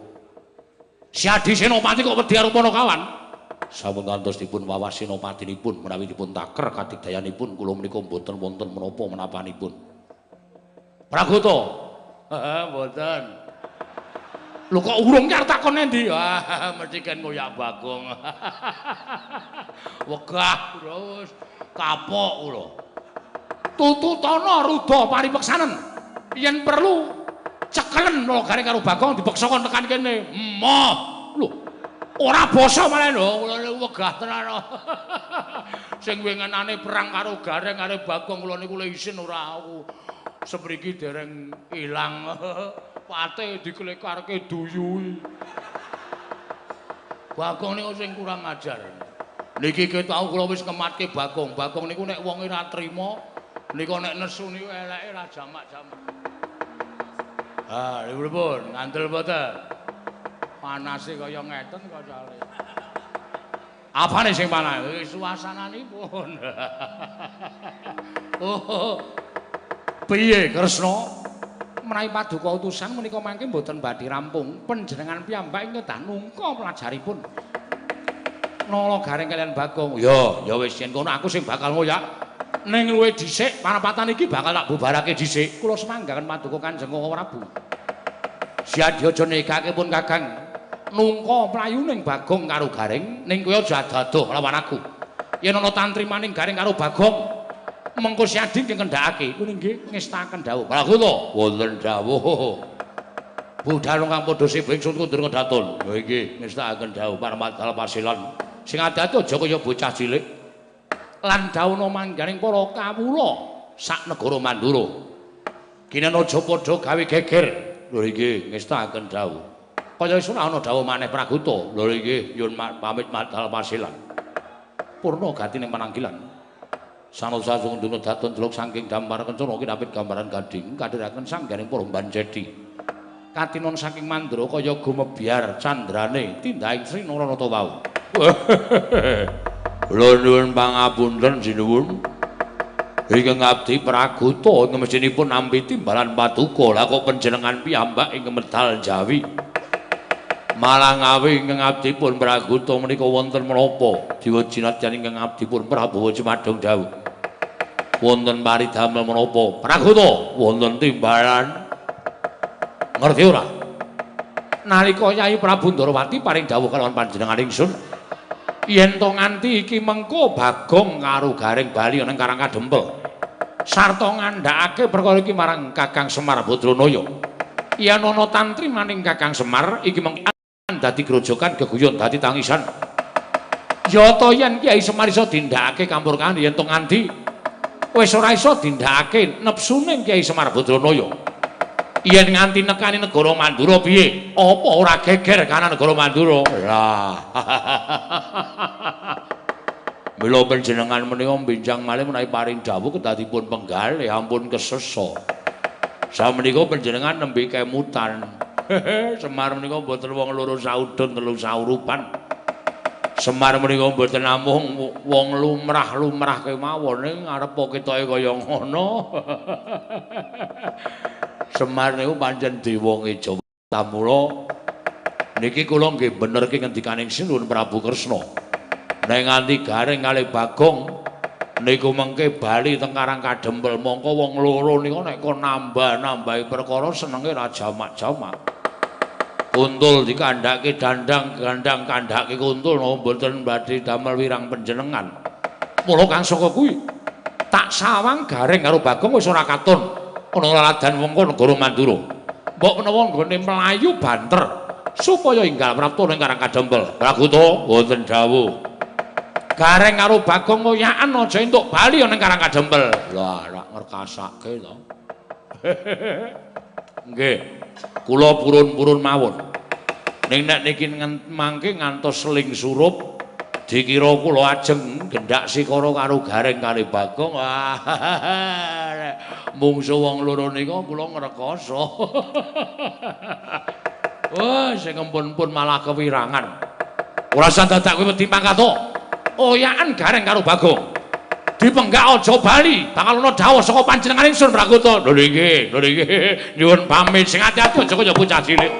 Siadi Senopati kok wedi karo Panakawan? Sampun ngantos dipun wawas senopatinipun menawi dipun taker kadigdayanipun kula menika mboten wonten menapa menapanipun. Pragota. Heeh, mboten. Lho kok urung ki arep takon endi? Ah, mesti kan ngoyak Bagong. Wegah terus kapok kula. Tututana rudha paripeksanen. Yen perlu cekelen Nala Gareng karo Bagong dipeksa kon tekan kene. Emoh. Lho, ora basa malah lho, kula niku wegah tenan. Sing wingenane perang karo Gareng karo Bagong kula niku isin ora aku. Semriki dereng ilang. Pate diklekarke duyui. Bagong niku sing kurang ajar. Niki ketau kula wis ngematke Bagong. Bagong niku nek wonge ora trima, nika nek nesu niku eleke ra jamak-jamak. Ah, niku pripun? Ngandel mboten? Panase kaya ngeten kacale. Apane sing panas? Suasananipun. Oh. Piye Kresna? Menawi paduka utusan menika mangke mboten badhe rampung, panjenengan piyambak ing kedah nungka pelajaripun. Nala Gareng kalian Bagong. Ya, ya wis yen kono aku sing bakal ngoyak. Ning luwe dhisik parapatan iki bakal tak bubarake dhisik. Kula semanggaken paduka Kanjeng Koko Prabu. Siadi aja nekake pun Kakang. Nungka mlayu ning Bagong karo Gareng, ning kowe aja adadoh lawan aku. Yen ana tantrimaning Gareng karo Bagong, mengko Siadi nggih ngendhakake. Kuwi nggih ngestaken dawuh. Pragoto wonten dawuh. Budhal kang padha sibuk ingsun kundur ngedatun. Lha nggih ngestakaken dawuh parmadal pasilan. Sing ati-ati aja kaya bocah cilik. Lan dawuhna mangganing para kawula sak negara Mandura. Kinen aja padha gawe geger. Lho nggih ngestakaken dawuh. Kaya isun ana dawuh maneh Pragoto. Lho nggih nyuwun pamit madal pasilan. Purna gati ning pananggilan. Sanosa sungdunga datun delok saking dampar kencana kinapit gambaran gading kadhiraken sangganing para bancedi. Katinon saking Mandra kaya gumebyar candrane tindhaing Sri Naranata wau. Kula nuwun pangapunten sinuwun. Ingkang abdi Pragota ing mestinipun nampi timbalan paduka. Lah kok panjenengan piyambak ing medal Jawi. Malah ngawi ingkang abdi pun Pragota menika wonten menapa? Diwa jinatyan ingkang abdi pun Prabawa jumadung dawuh. Wonten paridamel menapa? Pragoto, wonten timbalan. Ngerti ora? Nalika Yai Prabu Ndorowati paring dawuh kalawan panjenengan ingsun, yen to nganti iki mengko Bagong karo Gareng bali ana ing Karang Kadempel sarta ngandhakake perkara iki marang Kakang Semar Badranaya. Yen ana tantri maning Kakang Semar iki mengko dadi grojokan geguyon dadi tangisan. Ya ta yen Kyai Semar iso dindhakake kampurkan yen to nganti wis ora iso dindhakake nepsune Kyai Semar Badranaya. Yen nganti nekani negara Mandura piye? Apa ora geger kana negara Mandura? Lah. Mila panjenengan menika benjang malih menawi paring dawuh kedadipun penggalih ampun kesesa. Samenika panjenengan nembe kemutan. Semar menika mboten wong loro saudon telu saurupan. Semar menika mboten namung wong lumrah-lumrah kemawon ning arep ketoke kaya ngono. Semar niku pancen dewa ngeja. Tamula niki kula nggih benerke ngendikaning Sinuwun Prabu Kresna. Nek nganti Gareng kalih Bagong niku mengke bali teng Karang Kadempel mongko wong loro niku nek kon nambah-nambahi perkara senenge ra jamak-jamak. Kuntul dikandhake dandang, gandang kandhake kuntul napa mboten badhe damel wirang panjenengan. Mula kang saka kuwi tak sawang Gareng karo Bagong wis ora katon ana laladan wengko negara Mandura. Mbok menawa nggone mlayu banter supaya enggal prapta ning Karang Kadempel. Pragoto wonten dawuh. Gareng karo Bagong ngoyaken aja entuk bali ning Karang Kadempel. Lah rak ngrekasake to. Nggih. Kula purun-purun mawon. Ning nek niki mangke ngantos seling surup dikira kula ajeng gendak sikara karo Gareng kali Bagong. Wah. Mungsu wong loro nika kula ngrekoso. Wah, sing empun-empun malah kewirangan. Ora usah dadak kowe wedi pangkat to. Oyaken Gareng karo Bagong. Dipenggak aja bali, bakal ana dawuh saka panjenengan ingsun Pragoto. Lho nggih, lho nggih. Nyuwun pamit sing ati-ati aja kaya bocah cilik.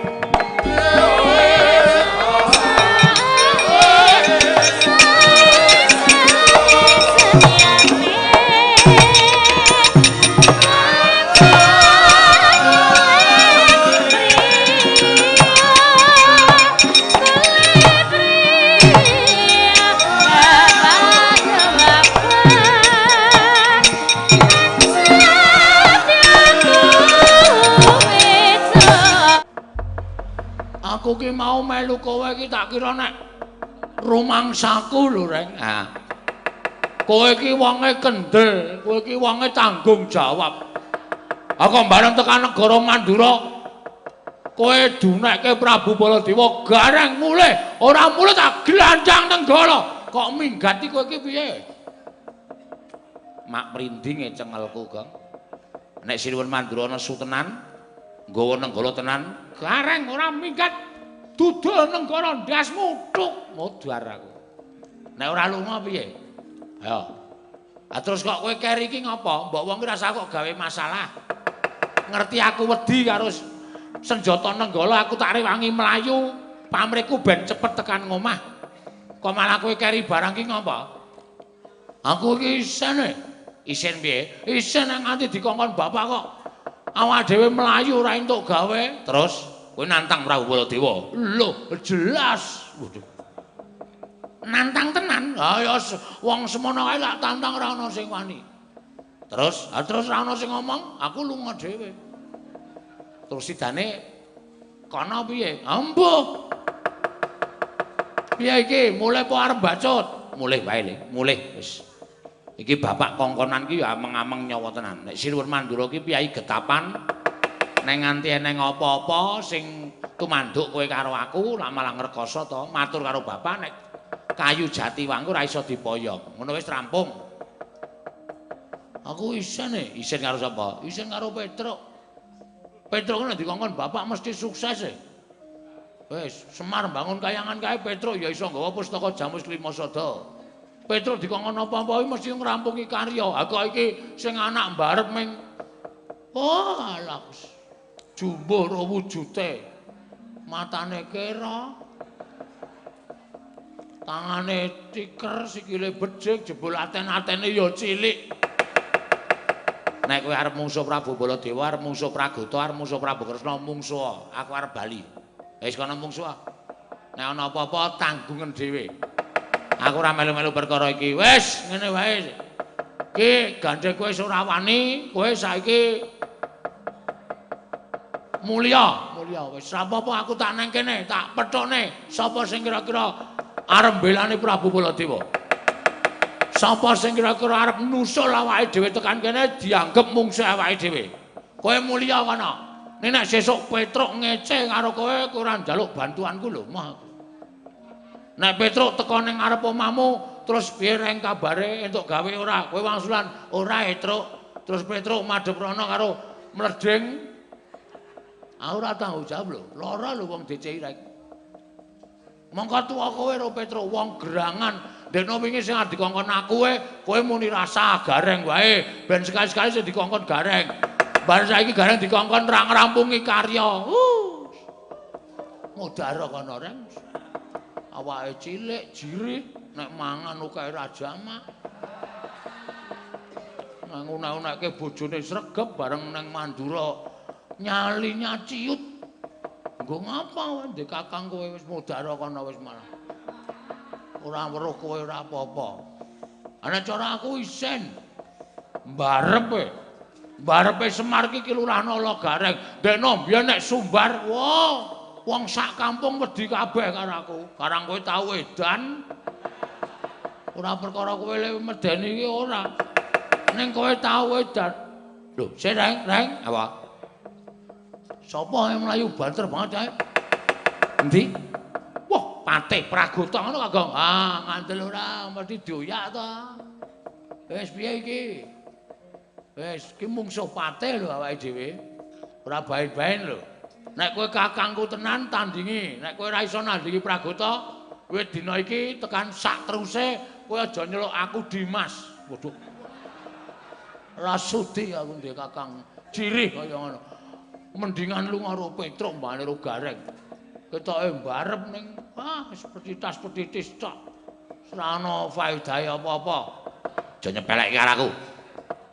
Aku ki mau melu kowe iki tak kira nek rumangsaku lho, Reng. Ha. Kowe iki wonge kendel, kowe iki wonge tanggung jawab. Aku bareng tekan negara Mandura, kowe dunekke Prabu Baladewa Gareng mulih, ora mulih tak glandang Nenggala. Kok minggat iki kowe iki piye? Mak mrindinge cengelku, Gong. Nek Sinuwun Mandura nesu tenan, nggawa Nenggala tenan, Gareng ora minggat. Dudul Nenggala ndasmu tuk modar aku. Nek ora lunga piye? Ayo. Ah terus kok kowe keri iki ngopo? Mbok wong ki rasa kok gawe masalah. Ngerti aku wedi karo senjata Nenggala, aku tak rewangi mlayu, pamrihku ben cepet tekan ngomah. Kok malah kowe keri barang ki ngopo? Aku iki isin. Isin piye? Isin nang nganti dikongkon bapak kok. Awak dhewe mlayu ora entuk gawe. Terus kowe nantang Prabu Baladewa. Lho, jelas. Waduh. Nantang tenan. Ha ya wong semono kae lak tantang ora ana sing wani. Terus, ha terus ora ana sing ngomong, aku lunga dhewe. Terus sidane kono piye? Ambuh. Piye iki? Mulih apa arep bacut? Mulih wae le, mulih wis. Iki bapak kongkonan ki ya ameng-ameng nyawa tenan. Nek Sinuwun Mandura ki piyayi getapan. Nek nganti eneng apa-apa sing tumanduk kowe karo aku, lak malah ngrekoso to. Matur karo bapak nek kayu jati wangku ora iso dipoyong. Ngono wis rampung. Aku isin e, isin karo sapa? Isin karo Petruk. Petruk nek dikongkon bapak mesti sukses e. Wis, Semar mbangun kayangan kae Petruk ya iso nggawa pustaka Jamus Klima Sada. Petruk dikongkon apa-apa mesti ngrampungi karya. Ha kok iki sing anak mbarep ming oh alah jumbuh ro wujute. Matane kera. Tangane tiker, sikile becik, jebul aten-atene ya cilik. Nek kowe arep mungsuh Prabu Baladewa, arep mungsuh Pragota, arep mungsuh Prabu Kresna, mungsuh. Aku arep bali. Wis kono mungsuh. Nek ana apa-apa tanggungan dhewe. Aku ora melu-melu perkara iki. Wis ngene wae. Ki gandhe kowe wis ora wani, kowe saiki mulya, mulya wis ora apa-apa aku tak nang kene, tak pethukne sapa sing kira-kira arep mbelani Prabu Baladewa. Sapa sing kira-kira arep nusul awake dhewe tekan kene dianggep mungsuh awake dhewe. Kowe mulya kono. Nek sesuk Petruk ngece karo kowe, kowe ora njaluk bantuanku lho, mah. Nek Petruk teko ning ngarep omahmu, terus piye reng kabare entuk gawe ora? Kowe wangsulan ora, Petruk. Terus Petruk madhep rono karo mleding. Aku ora tanggung jawab lho. Lara lho wong DCI rek. Mongko tuwa kowe ro Petruk wong gerangan. Dene wingi sing arep dikongkon aku kowe muni rasa gareng wae. Ben sekali-sekali sing dikongkon gareng. Bar saiki gareng dikongkon ra ngrampungi karya. Mudara kono reng. Awake cilik, jirih, nek mangan akeh ra jamak. Nang unek-unekke bojone sregep bareng nang Mandura nyalinya ciut. Nggo ngapa ndek kakang kowe wis mudara kono wis malah. Ora weruh kowe ora apa-apa. Ana cara aku isin. Mbarepe. Mbarepe Semar iki Lurah Nala Gareng. Dekno mbiyen nek sumbar, wah, wong sak kampung wedi kabeh karo aku. Karang kowe tau edan. Ora perkara kowe le medeni iki ora. Ning kowe tau edan. Lho, sing reng, apa? Sapa yang mlayu banter banget kae? Endi? Wah, Patih Pragota ngono Kakang. Ah, ngandel ora mesti dioyak to. Wis piye iki? Wis iki mungsuh Patih lho awake dhewe. Ora baen-baen lho. Nek kowe kakangku tenan tandingi, nek kowe ora iso nandingi Pragota, kowe dina iki tekan sak teruse kowe aja nyeluk aku Dimas. Waduh. Ora sudi aku ndek kakang jirih kaya ngono. Mendingan lunga karo Petruk mbane karo Gareng. Ketoke mbarep ning ah petitas-petitis tok. Ora ana faedahe apa-apa. Aja nyepelekke karo aku.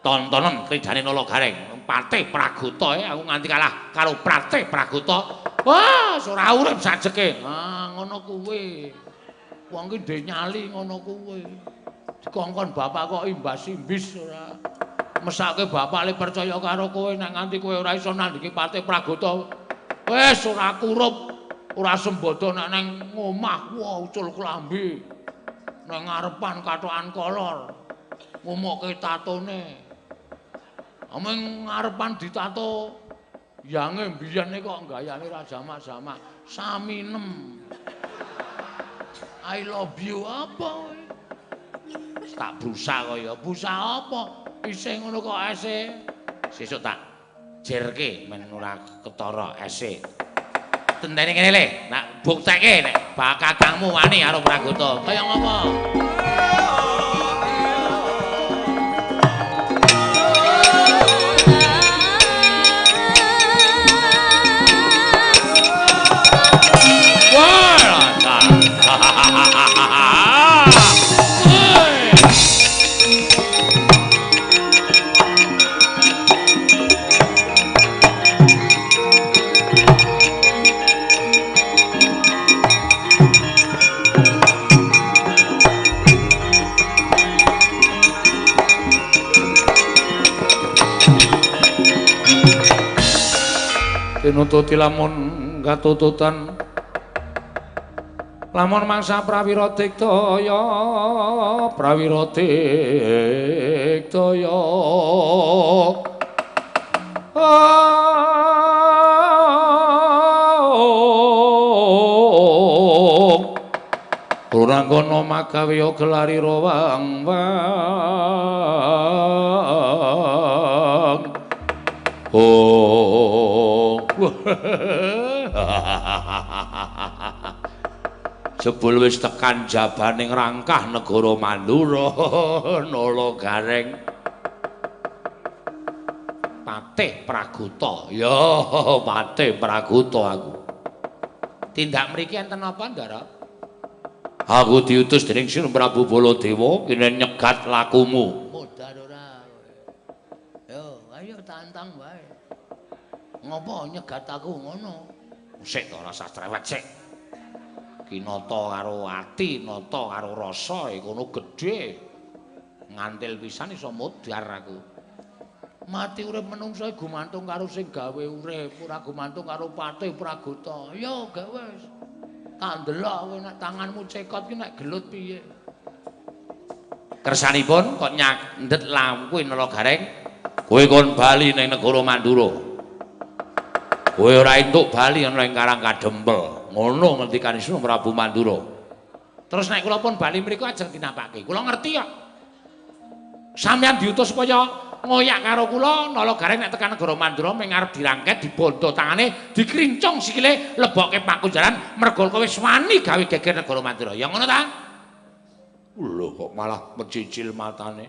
Tontonen kridane Nala Gareng. Patih Pragota aku nganti kalah karo Patih Pragota. Wah, ora urip sajeke. Ah, ngono kuwi. Wong ki ndek nyali ngono kuwi. Dikongkon bapak kok imbas-imbis ora. Mesake bapak le percaya karo kowe nek nganti kowe ora iso nandhingi Patih Pragota. Wis ora kurup, ora sembodo nek nang omah, wah ucul klambi. Nang ngarepan kathokan kolor. Ngumukke tatone. Ameng ngarepan ditato yange biyen kok gayane ra jamak-jamak. Saminem. I love you apa kowe? Tak brusak kaya busa apa? Isih ngono kok ese. Sesuk tak jerke men ora ketara ese. Tentene kene le, nak buktekke nek kakangmu wani karo Pragota. Kaya ngopo? Wah, tinututi lamun katututan lamun mangsa prawira diktaya prawira diktaya Rurangkana magawe gelari rawang wang. Oh. Jebul wis tekan jabaning rangkah negara Mandura Nala Gareng. Patih Pragota. Ya, Patih Pragota aku. Tindak mriki enten apa, Ndara? Aku diutus dening Sri Prabu Baladewa kene nyegat lakumu. Modar ora kowe. Yo, nantang wae. Ngopo nyegat aku ngono? Sik to rasa cerewet sik. Kinata karo ati, nata karo rasa kono gedhe. Ngantil pisan iso modar aku. Mati urip menungso gumantung karo sing gawe urip, ora gumantung karo patih Pragota. Ya gak wis. Tak ndelok kowe nek tanganmu cekot ki nek gelut piye. Kersanipun kok nyandet lawuhe Nala Gareng, kowe kon bali ning negara Mandura. Kowe ora entuk bali ana ing Karang Kadempel. Ngono ngendikane Sang Prabu Mandura. Terus nek kula pun bali mriku ajeng dinapake. Kula ngerti kok. Sampeyan diutus supaya ngoyak karo kula Nala Gareng nek tekan negara Mandura ming arep dirangket dibondo tangane dikrincung sikile lebokke pakunjaran mergo kowe wis wani gawe geger negara Mandura. Ya ngono ta? Lho kok malah mecicil matane.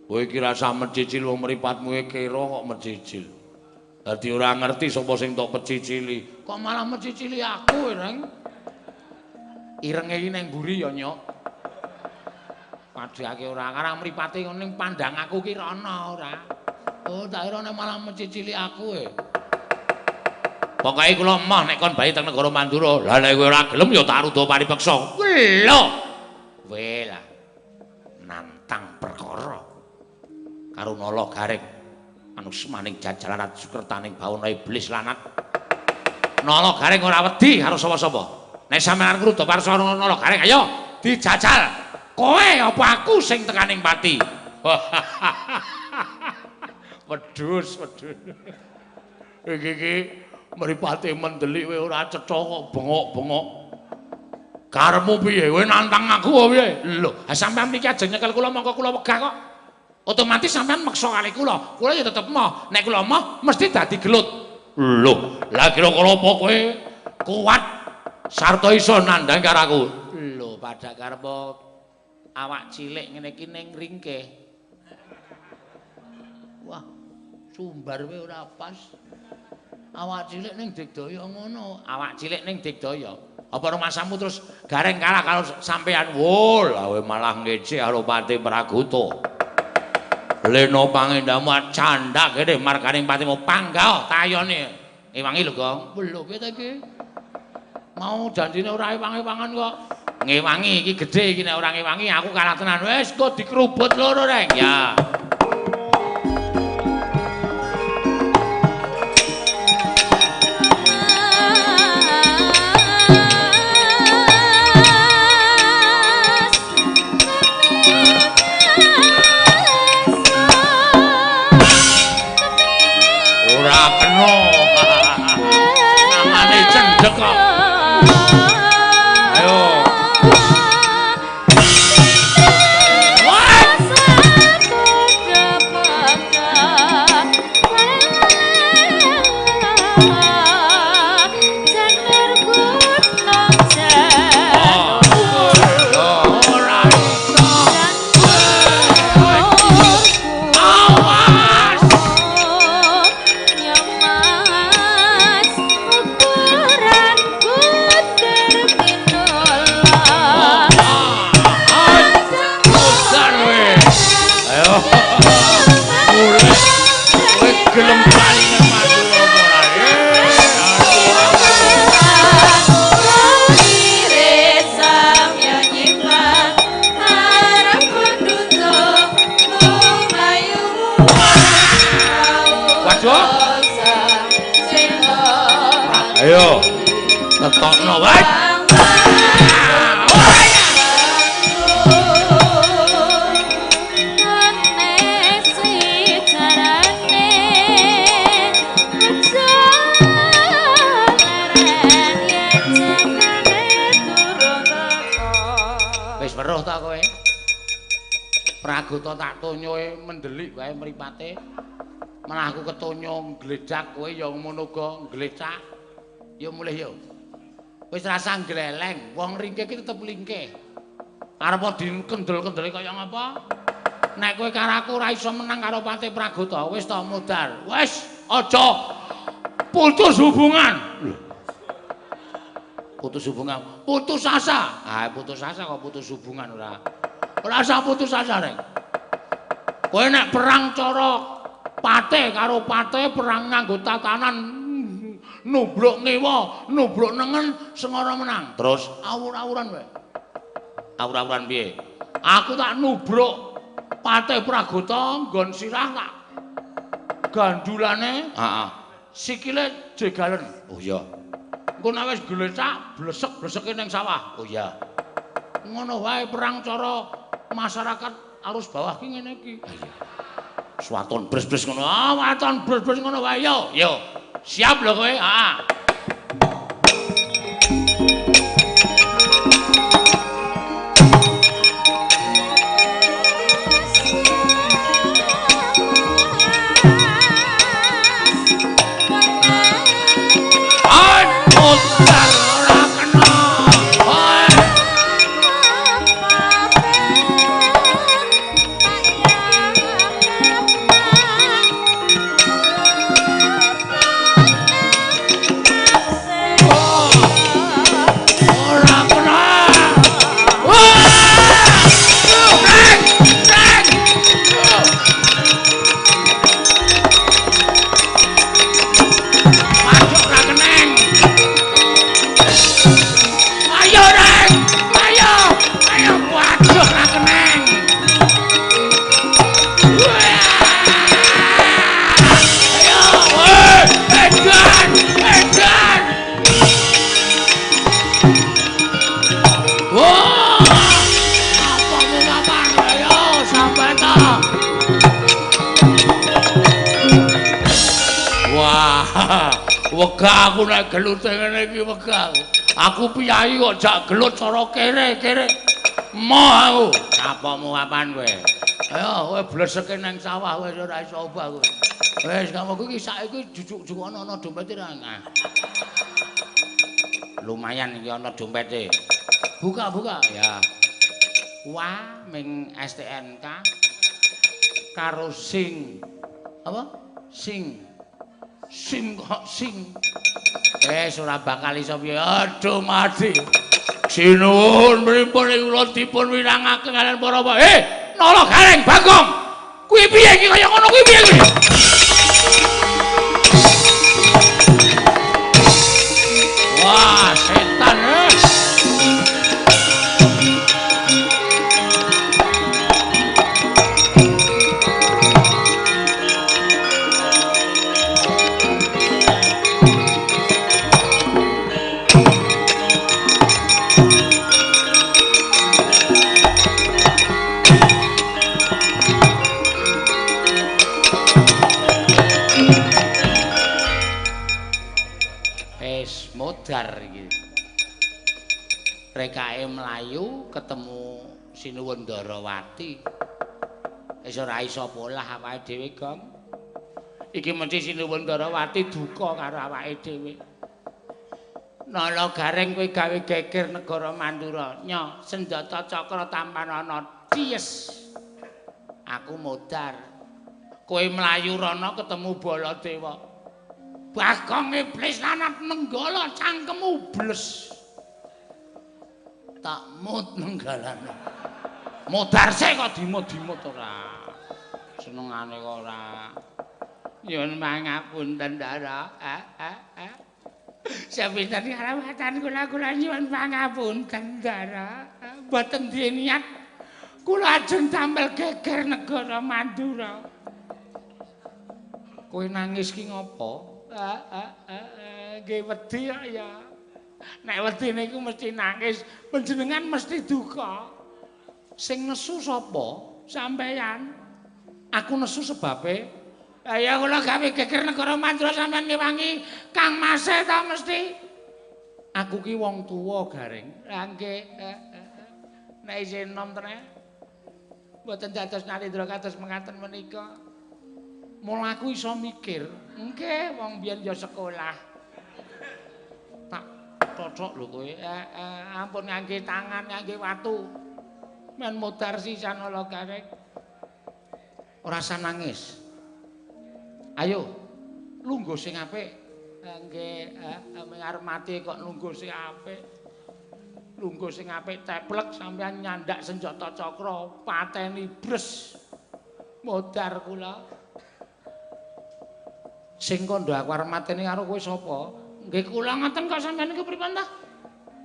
Kowe iki rasa mecicil wong mripatmu kira kok mecicil. Dadi ora ngerti sapa sing tok pecicili. Kok malah mecicili aku, Reng? Irenge iki nang mburi ya, Nyok. Padhake ora karang mripate ngono ning pandang aku ki rono ora. Oh, tak kira nek malah mecicili aku e. Pokoke kula emoh nek kon bali teng negara Mandura. Lah nek kowe ora gelem ya tak ruda paripeksa. Lho. Kowe lah nantang perkara karo Nala Gareng. Anusmaning jajalan sukertaning bawana iblis lanat. Nala Gareng ora wedi karo sapa-sapa. Nek sampeyan ngruda parsa Nala Gareng ayo dijajal. Kowe apa aku sing tekaning pati? Wedhus, wedhus. Iki iki mripate mendelik kowe ora cetha kok bengok-bengok. Karepmu piye? Kowe nantang aku apa piye? Lho, ha sampeyan mriki ajeng nyekel kula mongko kula wegah kok. Otomatis sampeyan meksa kali kula. Kula ya tetep emoh. Nek kula emoh mesti dadi gelut. Lho, lah kira-kira apa kowe kuat sarta iso nandhang karo aku? Lho, padha karepe awak cilik ngene iki ning ringkeh. Wah, sumbar wae ora pas. Awak cilik ning Digdaya ngono, awak cilik ning Digdaya. Apa rumasamu terus Gareng kalah karo sampeyan? Wo, lah kowe malah ngece karo Patih Pragota. Lena pangendamu candhak kene marganing patimu panggah tayone. Ewangi lho, Gong. Lho piye ta iki? Mau janjine ora ewang-ewangan kok. Ngewangi iki gedhe iki nek ora ngewangi aku kalah tenan. Wis kok dikerubut loro, Reng. Ya. Ora kena. Namane cendhek kok. Ayo. Ayo, ketokno wae. Wis weruh ta kowe? Pragota tak tonyoe mendelik wae mripate. Malah aku ketonyo ngledhak kowe ya ngono uga nglecak. Ya mulih ya. Wis rasa gleleng, wong ringkih iki tetep lingkih. Arep dikendel-kendeli kaya ngapa? Nek kowe karo aku ora iso menang karo Patih Pragota, wis ta modar. Wis, aja putus hubungan. Lho. Putus hubungan, putus asa. Ah, putus asa kok putus hubungan ora. Ora usah putus asa, Reng. Kowe nek perang cara Pate karo pate perang nganggo tatanan nubruk ngewa, nubruk nengen sengara menang. Terus awur-awuran wae. Awur-awuran piye? Aku tak nubruk pate Pragota nggon sirah tak gandulane. Heeh. Sikile jegalen. Oh iya. Engko nek wis glecak blesek-bleseke ning sawah. Oh iya. Ngono wae perang cara masyarakat arus bawah ki ngene iki. Iya. Swaton bres-bres ngono. Ah, waton bres-bres ngono wae yo. Yo. Siap lho kowe, heeh. Wegah aku nek gelute ngene iki wegah. Aku piyayi kok jak gelut cara kere-kere. Moh aku. Apamu apan kowe? Ayo kowe bleseke nang sawah wis ora iso obah kowe. Wis kamu iki saiki jujuk-jujuk ana dompete ra. Lumayan iki ana dompete. Buka-buka ya. Wah, ming STNK karo sing apa? Sing SIM kok sing. Wis ora bakal iso piye. Aduh mati. Sinuwun pripun kula dipun wirangaken kalian para bapak. Nala Gareng Bagong. Kuwi piye iki kaya ngono kuwi piye kuwi? Wah, setan. Modar iki. Rekake mlayu ketemu Sinuwun Ndarawati. Wis ora iso polah awake dhewe, Gong. Iki mesti Sinuwun Ndarawati duka karo awake dhewe. Nala Gareng kowe gawe geger negara Mandura. Nyo, senjata cakra tampanana. Cies. Aku modar. Kowe mlayu rono ketemu Baladewa. Bagong iblis lanat nenggala cangkemmu bles. Tak mut nenggalane. Modar sik kok dimut-dimut ora. Senengane kok ora. Nyuwun pangapunten, Ndara. Sepinten karawatan kula kula nyuwun pangapunten, Ndara. Mboten duwe niat kula ajeng damel geger negara Mandura. Kowe nangis ki ngopo? Nggih wedi ya. Nek wedi niku mesti nangis, panjenengan mesti duka. Sing nesu sapa? Sampeyan. Aku nesu sebabe ya kula gawe geger negara Mandura sampeyan ngewangi Kang Mase ta mesti. Aku ki wong tuwa, Gareng. Lah nggih. Nek isih enom tenan. Mboten dados narendra kados mengaten menika. Mula aku iso mikir, nggih wong biyen ya sekolah. Tak cocok lho kowe. Ampun ngangge tangan, ngangge watu. Men modar sisan ala Gareng. Ora usah nangis. Ayo, lungguh sing apik. Nggih, arep mati kok lungguh sing apik. Lungguh sing apik teplek sampeyan nyandak senjata cakra, pateni bres. Modar kula. Sing kandha aku arep mateni karo kowe sapa? Nggih kula ngoten kok sampeyan niku pripun ta?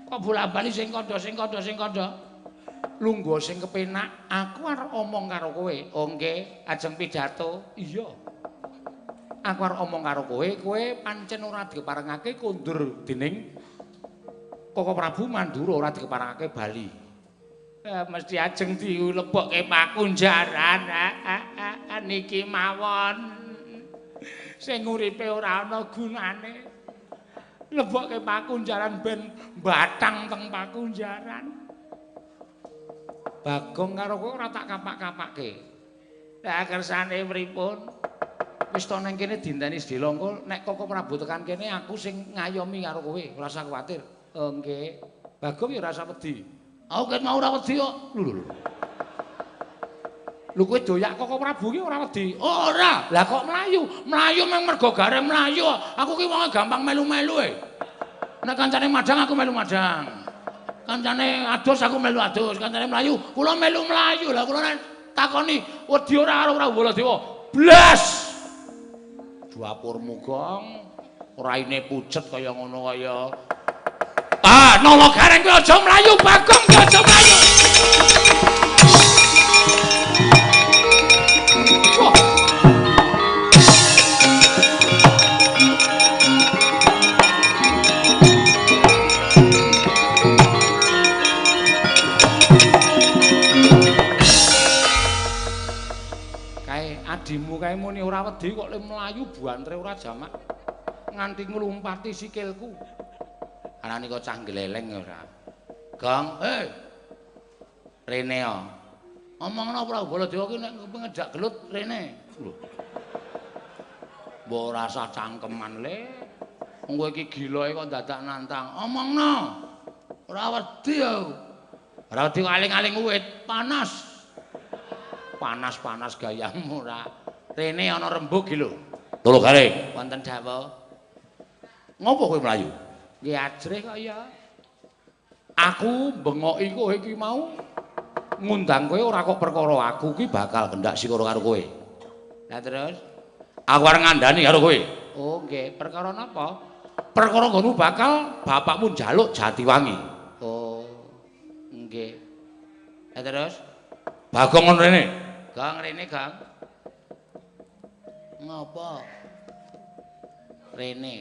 Kok bola-bali sing kandha sing kandha sing kandha. Lungguh sing kepenak, aku arep omong karo kowe. Oh nggih, ajeng pidato. Iya. Aku arep omong karo kowe, kowe pancen ora dikeparengake kondur dening Koko Prabu Mandura, ora dikeparengake bali. Mesti ajeng dilebokke pakunjaran. Niki mawon sing uripe ora ana gunane. Lebokke pakunjaran ben batang teng pakunjaran. Bagong karo kowe ora tak kapak-kapake. Lah kersane pripun? Wis to nang kene dinteni sedhela engko nek Koko Prabu tekan kene aku sing ngayomi karo kowe, ora usah kuwatir. Oh nggih. Bagong ya ora usah wedi. Aku ket mau ora wedi kok. Lho lho. Lho kowe doyak Koko Prabu ki ora wedi? Ora. Lah kok mlayu? Mlayu mung mergo gareng mlayu. Aku ki wonge gampang melu-melu e. Nek kancane madhang aku melu madhang. Kancane adus aku melu adus, kancane mlayu kula melu mlayu. Lah kula nek takoni wedi ora karo Prabu Baladewa. Blas. Dapurmu gong, raine pucet kaya ngono kaya. Ah, nolo gareng kowe aja mlayu, Bagong kowe aja mlayu. Wah. Kae adimu kae muni ora wedi kok le mlayu buantre ora jamak nganti nglumpati sikilku. Arane kok cah gleleng ora. Gong, hei. Rene ya. Omongno Prabu Baladewa ki nek ngejak gelut rene. Lho. Mbok ora usah cangkeman le. Wong kowe iki gilae kok dadak nantang. Omongno. Ora wedi aku. Ora wedi aling-aling wit panas. Panas-panas gayamu ora. Rene ana rembug iki lho. Lho Gareng, wonten dawuh. Ngopo kowe mlayu? Nggih ajrih kok ya. Aku bengoki kowe iki mau ngundang kowe ora kok perkara aku ki bakal gendak sikara karo kowe. Lah terus aku arep ngandani karo kowe. Oh nggih, perkara napa? Perkara nggonmu bakal bapakmu njaluk Jatiwangi. Oh nggih. Lah terus Bagong ngono rene. Gong rene, Gong. Ngopo? Rene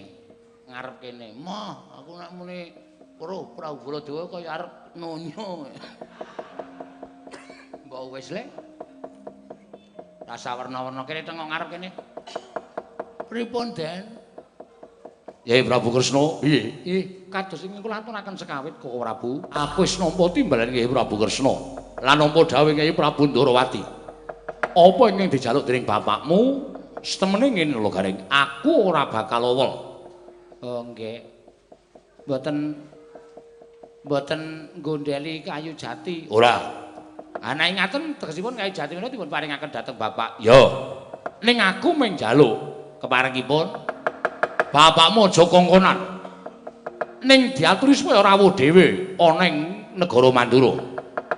ngarep kene. Moh, aku nek muni weruh Prabu Baladewa kaya arep nonyo. Mbok wis le. Rasa werna-werna kene tengok ngarep kene. Pripun, Den? Yai Prabu Kresna, piye? Ih, kados ingkang kula aturaken sekawit Koko Prabu. Aku wis nampa timbalan Kyai Prabu Kresna lan nampa dawuh Kyai Prabu Ndorowati. Apa ingkang dijaluk dening bapakmu? Setemene ngene lho Gareng, aku ora bakal owol. Oh nggih. Mboten nggondheli kayu jati. Ora. Ah nek ngaten tegesipun kayu jati menika dipun paringaken dhateng bapak. Ya. Ning aku mung njaluk keparengipun bapakmu aja kongkonan. Ning diaturi supaya rawuh dhewe ana ing negara Mandura.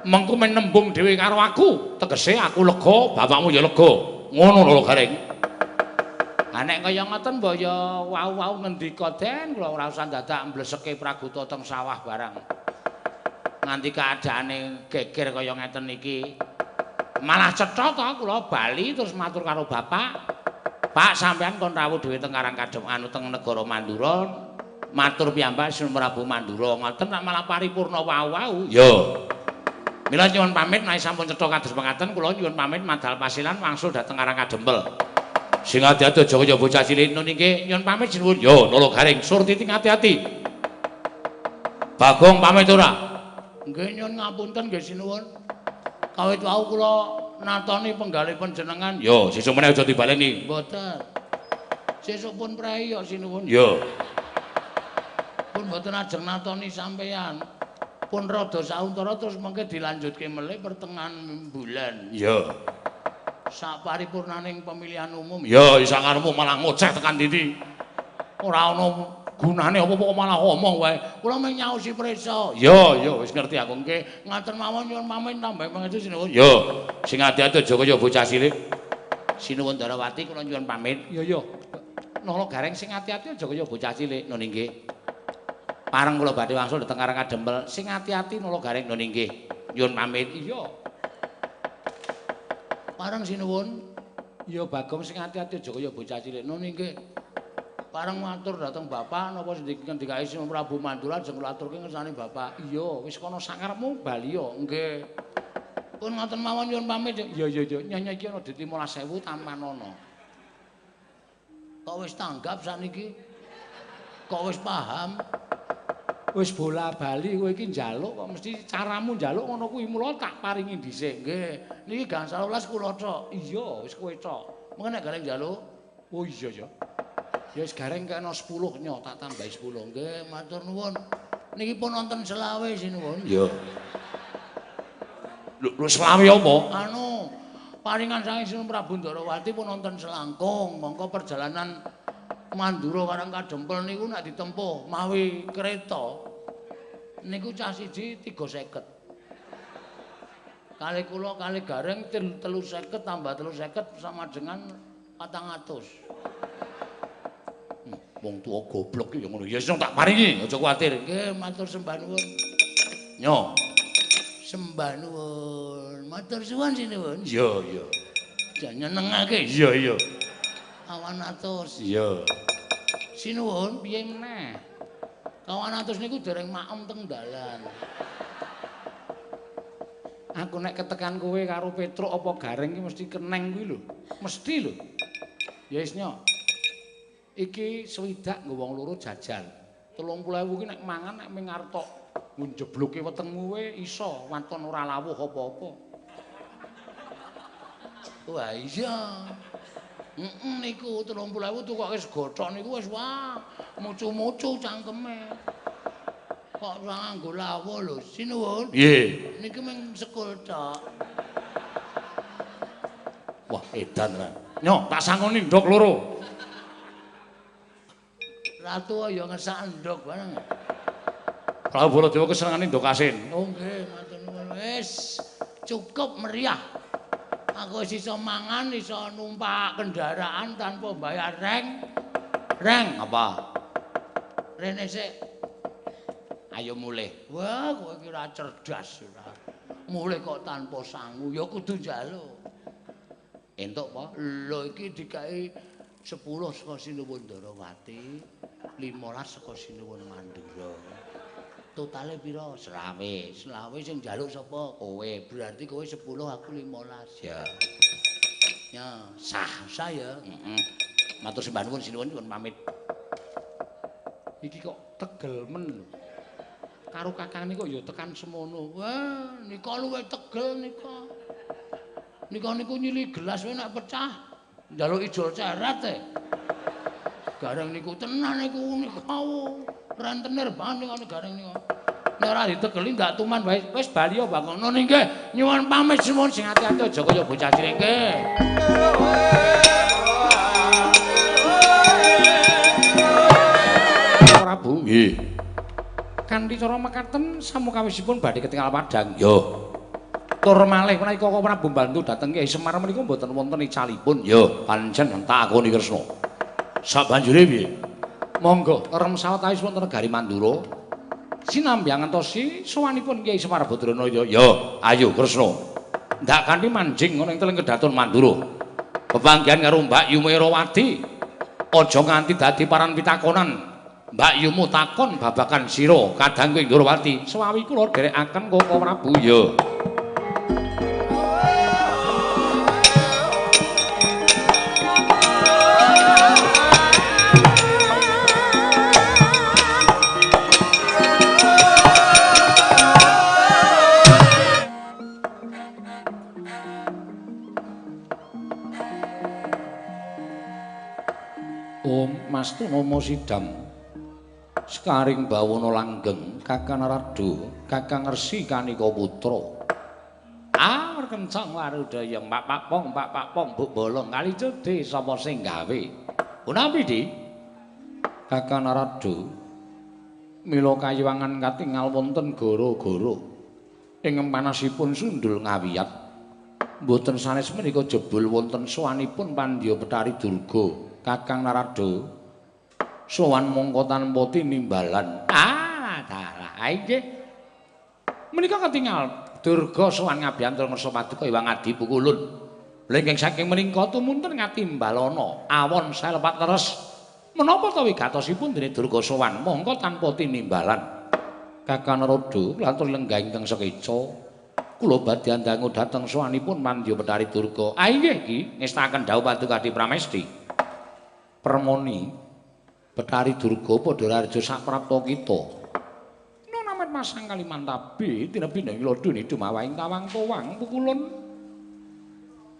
Mengko men nembung dhewe karo aku, tegese aku lega, bapakmu ya lega. Ngono lho Gareng. Ha nek kaya ngoten mbok ya wau-wau ngendika Den, kula ora usah dadak mbleseke praguta teng sawah barang. Nganti keadaane geger kaya ngeten iki. Malah cetha to kula bali terus matur karo bapak. Pak, sampean kon rawuh dhewe teng Karang Kadem anu teng negara Mandura. Matur piyambak Sun Prabu Mandura. Ngoten nek malah paripurna wau-wau. Ya. Mila nyuwun pamit nek sampun cetha kados mekaten kula nyuwun pamit madal pasilan wangsul dhateng Karang Kadempel. Sing ati-ati aja kaya bocah cilik nun iki nyuwun pamit sinuwun. Yo nolo Gareng surtiti ati-ati. Bagong pamit ora? Nggih nyuwun ngapunten nggih sinuwun. Kawit wau kula natoni penggalih panjenengan. Yo sesuk meneh aja dibaleni. Mboten. Sesuk pun prei yo sinuwun. Yo. Pun mboten ajeng natoni sampeyan. Pun rada sauntara terus mengke dilanjutke melih pertengahan bulan. Yo. Sak paripurnaning pemilihan umum. Ya isangarmu malah ngoceh tekan ndi. Ora ana gunane apa-apa kok malah ngomong wae. Kula mung nyaosi prisa. Ya ya wis ngerti aku nggih. Ngaten mawon nyuwun pamit tambah pangestu sinuwun. Ya sing ati-ati aja kaya bocah cilik. Sinuwun Darawati kula nyuwun pamit. Ya ya. Nala Gareng sing ati-ati aja kaya bocah cilik. Nun inggih. Pareng kula badhe wangsul dhateng Karang Kadempel. Sing ati-ati Nala Gareng. Nun inggih. Nyuwun pamit. Iya. Pareng sinuwun. Iya Bagong sing ati-ati aja kaya bocah cilik. Nun inggih. Pareng matur dhateng bapak napa sing dikendikake Sinuwun Prabu Mandura ajeng kula aturke ngersane bapak. Iya, wis kono sakarepmu bali ya. Nggih. Pun ngoten mawon nyuwun pamit. Iya iya iya, nyanya iki ana duit 15.000 tampanono. Kok wis tanggap sakniki? Kok wis paham? Wis bola-bali kowe iki njaluk kok mesti caramu njaluk ngono kuwi mula tak paringi dhisik. Nggih. Niki gangsal 12 kula tok. Iya, wis kowe tok. Mengko nek Gareng njaluk? Oh iya ya. Ya wis Gareng kena 10 nyo tak tambahi 10. Nggih, matur nuwun. Niki pun wonten selawe sinuwun. Iya. Lho selawe apa? Anu, paringan saking Sinuwun Prabu Ndarawati pun wonten selangkung. Mongko perjalanan Mandura Karang Kadempel niku nek ditempuh mawi kereta niku cah siji 350. Kali kula kali Gareng 350 tambah 350 sama dengan 400. Wong tuwa goblok iki ya ngono. Ya wis tak paringi, aja kuwatir. Nggih, matur sembah nuwun. Nyo. Sembah nuwun. Matur suwun sinuwun. Iya, iya. Jan nyenengake. Iya, iya. Kawan atus. Iya. Sinuwun piye meneh? Kawan atus niku dereng maem teng dalan. Aku nek ketekan kowe karo Petruk apa Gareng iki mesti keneng kuwi lho. Mesti lho. Ya wis nyo. Iki swidak nggo wong loro jajan. 30.000 ki nek mangan nek ming arep tok njebloke wetengmu we iso waton ora lawuh apa-apa. Wah iya. Heeh niku 30.000 tukoke sego tok niku wis wah mucu-mucu cangkeme. Kok ora nganggo lawuh lho. Sinuwun. Nggih. Niki mung sekul tok. Wah edan ra. Nyo tak sangoni ndok loro. Ratu ya ngesak ndok bareng. Prabu Baladewa kesenengane ndok asin. Oh nggih, matur nuwun. Wis cukup meriah. Aku wis iso mangan, iso numpak kendaraan tanpa bayar reng. Reng apa? Rene sik. Ayo mulih. Wah, kowe iki ora cerdas ora. Mulih kok tanpa sangu, ya kudu njaluk. Entuk apa? Lho iki dikai 10 saka Sinuwun Ndarawati, 15 saka Sinuwun Mandura. Totale pira? Selawe. Selawe sing njaluk sapa? Kowe. Berarti kowe 10, aku 15. Ya. Ya, sah, sah ya. Heeh. Matur sembah nuwun sinuwun nyuwun pamit. Iki kok tegel men lho. Karo kakangane kok ya tekan semono. Wah, nika luwih tegel nika. Nika niku nyili gelas wae nek pecah. Njaluk ijol ceret e. Gareng niku tenan niku nika rentenir banget niku Gareng niku. Nek ora ditegeli ndak tuman wae wis bali ya Bang. Ngono nggih. Nyuwun pamit suwun sing ati-ati aja kaya bocah cilik nggih. Prabu nggih. Kanthi cara mekaten samukawisipun badhe ketingal padhang. Yo. Tur malih menawi Koko Prabu mbantu dhateng Kyai Semar menika mboten wonten icalipun. Yo, pancen tak akoni Kresna. Sabanjure piye? Monggo rem sawetawis wonten negari Mandura. Sinambi ngantosi sowanipun Kyai Semar Badranaya. Yo, ayo Kresna. Ndak kanthi manjing ana ing teleng kedaton Mandura. Pepanggihan karo Mbak Yu Merawati. Aja nganti dadi paran pitakonan. Mbak Yumu takon babagan sira kadangku ing Ndrawati. Sewawi kula dherekaken Koko Prabu. Yo. Om Mastu Nomo Sidam Sekaring bawana langgeng Kakang Narada Kakang Resi Kanika Putra. Ah kencang warudaya Mbak Pakpong Mbak Pakpong Mbok Bolong kali jode sapa sing gawe. Punapi Di? Kakang Narada mila kayiwangan katingal wonten gara-gara ing panasipun sundul ngawiyat. Mboten sanes menika jebul wonten sowanipun Pandya Bethari Durga. Kakang Narada sowan mongko tanpa tinimbalan. Ah, dalah. Inggih. Menika ketingal Durga sowan ngabiyantara ngersa paduka Hyang Adi Pukulun. Lha saking menika tumunten ngatimbalana awon salepat leres. Menapa ta wigatosipun dene Durga sowan mongko tanpa tinimbalan? Kakang Narada lantur lenggah ingkang sekeca. Kula badhe andangu dhateng sowanipun Mandya Betari Durga. Ah inggih iki ngestaken dawuh paduka Adi Pramesti. Permoni Betari Durga padha raharja saprapta kita. Nonamet masang Kalimantabe tinebi ing lodone dumawahing tawang towang pukulun.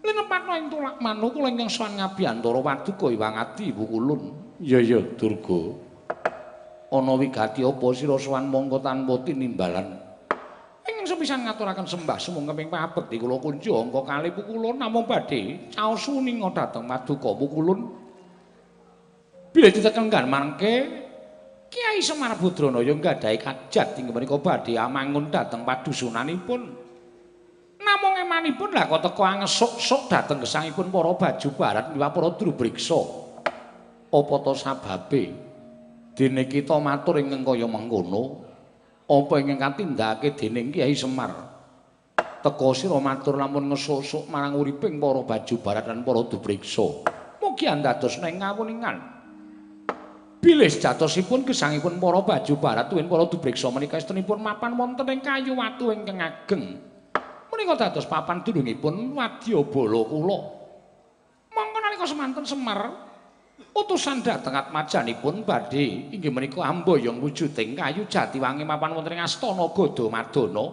Linepatna ing tulak manuk kula ingkang sowan ngabiyantara paduka Hyang Adi Pukulun. Iya iya Durga. Ana wigati apa sira sowan mongko tanpa tinimbalan? Ingkang sepisan ngaturaken sembah sumangga ping pabekti kula kunci angka kalih pukulun namung badhe caos suninga dhateng paduka pukulun. Bilih ditekenggan mangke Kyai Semar Badranaya nggadahi kajat inggih menika badhe amangun dhateng padusunanipun. Namung emanipun lha kok teka angesuk-suk dhateng gesangipun para baju barat miwah para drubriksa. Apa ta sababe dene kita matur ingkang kaya mengkono? Apa ingkang katindakake dening Kyai Semar? Teka sira matur lamun ngesuk-suk marang uriping para baju barat lan para dubriksa. Mugi andados ing kawuningan. Bilih sejatosipun gesangipun para baju barat tuwin para dubriksa menika estunipun mapan wonten ing kayu watu ingkang ageng. Menika dados papan dunungipun wadyabala kula. Mongko nalika semanten Semar utusan dhateng atmajanipun badhe inggih menika amboyong wujuding kayu jatiwangi mapan wonten ing astana Gadamadana.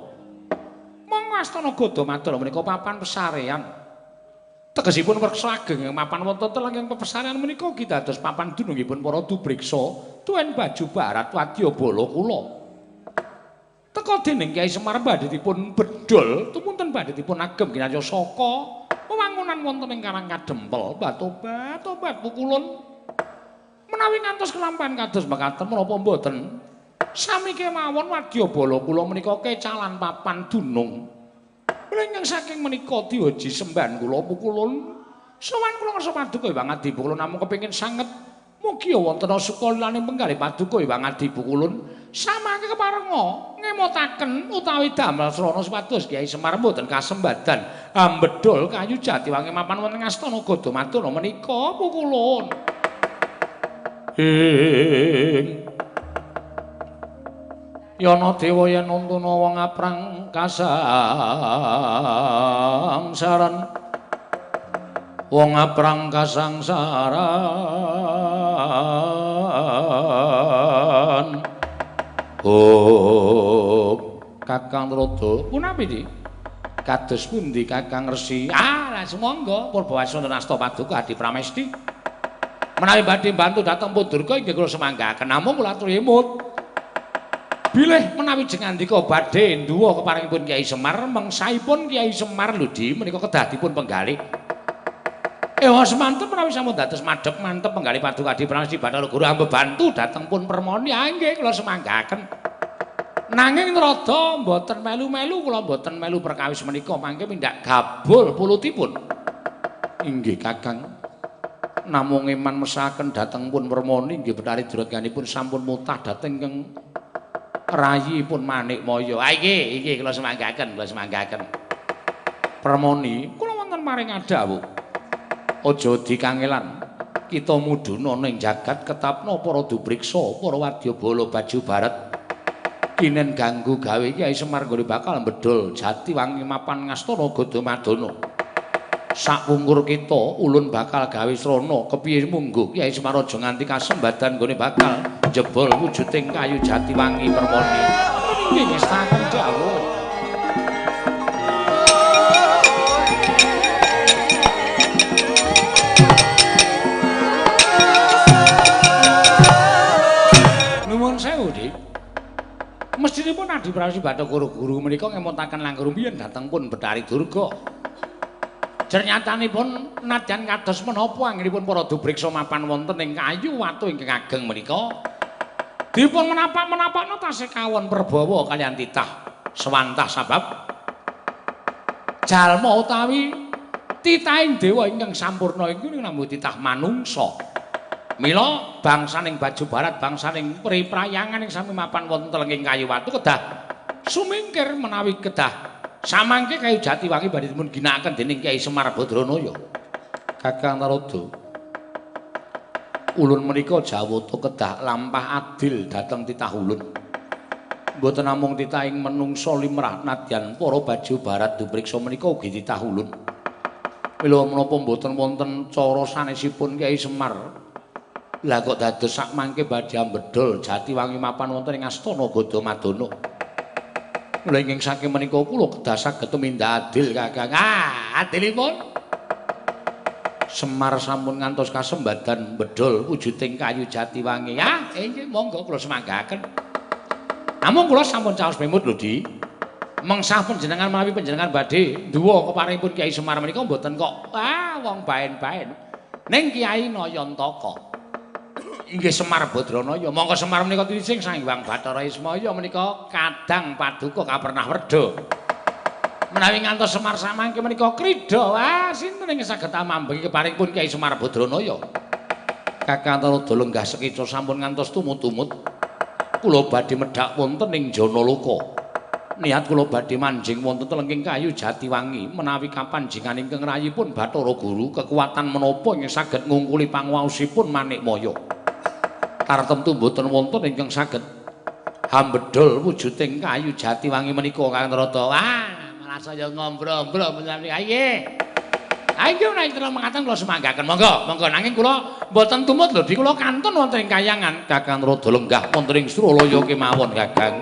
Monggo astana Gadamadana menika papan pesarean. Tegesipun wreksa ageng mapan wonten telenging pesarean menika ugi dados papan dunungipun para dubriksa tuwin baju barat wadyabala kula. Teka dening Kyai Semar badhe dipun bedhol tumunten badhe dipun agem kinarya saka wewangunan wonten ing Karang Kadempel. Tobat tobat pukulun. Menawi ngantos kelampahan kados mekaten menapa mboten sami kemawon wadyabala kula menika kecalan papan dunung. Ingkang saking menika dihoji sembahan kula pukulun. Sowan kula ngersa paduka Hyang Adi Pukulun namung kepengin sanget mugi wonten sukalilane penggalih paduka Hyang Adi Pukulun samangke keparenga ngemotaken utawi damel srana supados Kyai Semar mboten kasembadan ambedhol kayu jatiwangi mapan wonten astana Gadamadana menika pukulun. Ing Yana dewa yen untuna wong aprang kasangsaran, wong aprang kasangsaran. Oh, Kakang Narada, punapi iki? Kados pundi Kakang Resi? Ah, lah sumangga purbawasana asta paduka Adi Pramesti. Menawi badhe mbantu dhateng pun Durga inggih kula semanggaken namung kula aturi emut. Bilih menawi jengandika badhe nduwa keparingipun Kyai Semar, mengsaipun Kyai Semar lho Di menika kedah dipun penggalih. Ewa semanten menawi sampun dados madhep mantep penggalih paduka Adi Pramesti Bathara Guru ambebantu dhateng pun Permoni. Ah nggih kula semanggaken. Nanging Narada mboten melu-melu, kula mboten melu perkawis menika mangke mindak gabul pulutipun. Inggih Kakang. Namung eman mesaken dhateng pun Permoni inggih Bathari Durganipun sampun mutah dhateng ingkang rayipun Manikmaya. Ah iki iki kula semanggaken, kula semanggaken. Permoni, kula wonten maring adhawuh. Aja dikangelan. Kita mudhun ana ing jagat ketapna para dubriksa, para wadyabala baju barat. Kinen ganggu gawe Kyai Semar nggone bakal mbedhol jatiwangi mapan ngastana Gadamadana. Sakpungkur kita ulun bakal gawe srana kepiye mungguh Kyai Semar aja nganti kasembadan nggone bakal jebol wujuding kayu jatiwangi Permoni. Nggih ngestaken dawuh. Nuwun sewu, Dik. Mestinipun Adi Pramesti Bathara Guru menika ngemutaken langkung rumiyin dhateng pun Bathari Durga. Jernyatanipun nadyan kados menapa anggenipun para dubriksa mapan wonten ing kayu watu ingkang ageng menika dipun menapak-menapakna tasih kawon perbawa kaliyan titah sewantah sabab jalma utawi titahing dewa ingkang sampurna iku namung titah manungsa. Mila bangsaning Baju Barat, bangsaning Priprayangan ing sami mapan wonten telenging kayu watu kedah sumingkir menawi kedah samangke kayu Jatiwangi badhe dipun ginakaken dening Kyai Semar Badranaya. Kakang Narada, ulun menika jawata kedah lampah adil dhateng titah ulun. Mboten namung titahing menungsa limrah nadyan para Baju Barat dupriksa menika ugi titah ulun. Mila menapa mboten wonten cara sanesipun Kyai Semar? Lah kok dados sakmangke badhe ambedhol Jatiwangi mapan wonten ing astana Gadamadana. Mula ingkang saking menika kula kedah saged tumindak adil, Kakang. Ah, adilipun Semar sampun ngantos kasembadan bedhol wujuding kayu Jatiwangi. Ah, inggih monggo kula semanggaken. Namung kula sampun caos pemut lho, Di. Mengsah panjenengan menawi panjenengan badhe nduwa keparingipun Kyai Semar menika mboten kok ah wong baen-baen. Ning Kyai Nayantaka. Inggih Semar Badranaya, monggo Semar menika titising Sang Hyang Bathara Ismaya menika kadang paduka kapernah werda. Menawi ngantos Semar samangke menika krida, wah sinten ingkang saged amambengi keparingipun Kyai Semar Badranaya. Kakang Narada lenggah sekeca sampun ngantos tumut-tumut. Kula badhe medhak wonten ing Janaloka. Niat kula badhe manjing wonten telenging kayu Jatiwangi menawi kapanjingan ingkang rayipun Bathara Guru kekuatan menapa ingkang saged ngungkuli panguwaosipun Manikmaya. Tartemtu mboten wonten ingkang saged hambedhol wujuding kayu Jatiwangi menika Kakang Narada. Wah, malah saya ngombro-ombro menawi nggih. Ayo nek terus mengaten kula semanggaken. Monggo, monggo nanging kula mboten tumut lho, Di kula kantun wonten ing kayangan. Kakang Narada lenggah wonten ing Suralaya kemawon, Kakang.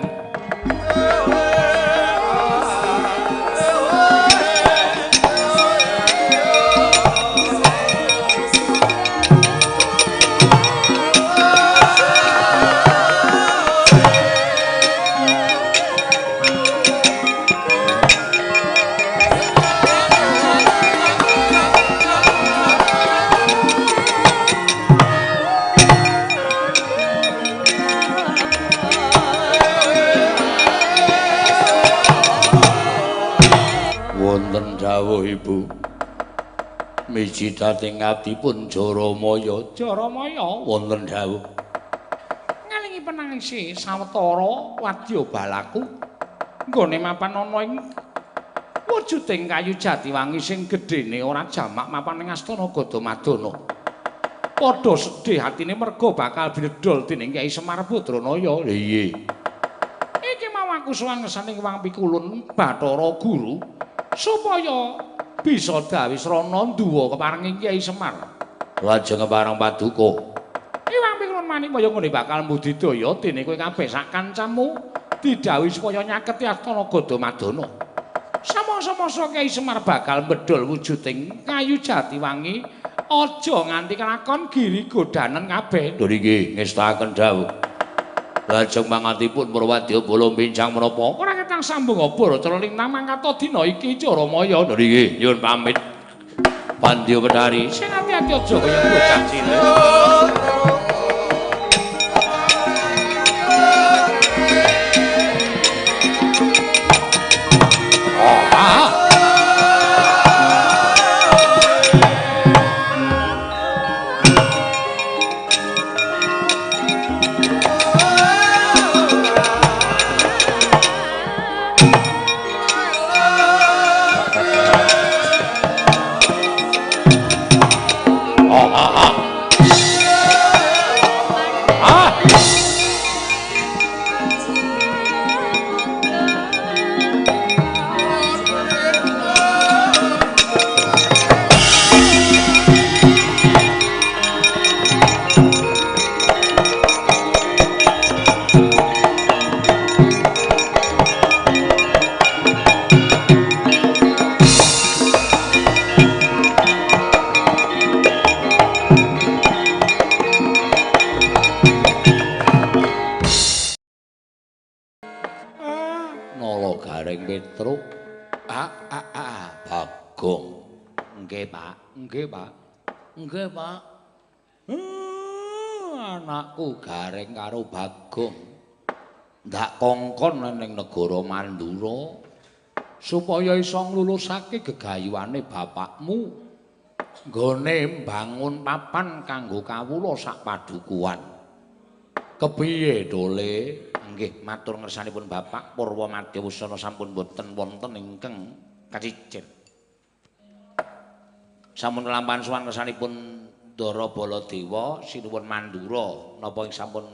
Dawuh Ibu miji dhateng abdipun Jaramaya. Jaramaya wonten dawuh ngalingi penangise sawetara wadya balaku nggone mapan ana ing wujuding kayu Jatiwangi sing gedhene ora jamak mapan ing astana Gadamadana. Padha sedih atine merga bakal bledhol dening Kyai Semar Badranaya. Lha iya, iki mau aku sowan ngersane Wang Pikulun Bathara Guru supaya bisa dawisrana nduwa keparenging Kyai Semar. Lajeng kepareng paduka. Iwang Pikulun Manikmaya ngene bakal mbudidaya dene kowe kabeh sak kancamu didhawuhi supaya nyaketi astana Gadamadana. Samangsa-mangsa Kyai Semar bakal mbedhol wujuding kayu Jatiwangi, aja nganti kelakon giri godanen kabeh. Lho nggih, ngestakaken dawuh. Lajeng mangatipun Purwadya bala bincang menapa? Ora ketang sambung obor cara lintang mangkata dina iki Jaramaya. Lho nggih, nyuwun pamit. Pandya Wedari, sing ati-ati aja kaya bocah cilik. Petruk a a a Bagong. Nggih, Pak. Nggih, Pak. Nggih, Pak. Anakku Gareng karo Bagong ndak kongkon ning negara Mandura supaya iso nglulusake gegayuhane bapakmu. Nggone mbangun papan kanggo kawula sak padukuhan. Kepiye Dole? Nggih, matur ngersanipun Bapak, Purwa Madya Wusana sampun boten wonten ingkang kacicir. Sampun lampahan sowan ngersanipun Ndara Baladewa sinuwun Mandura, napa ing sampun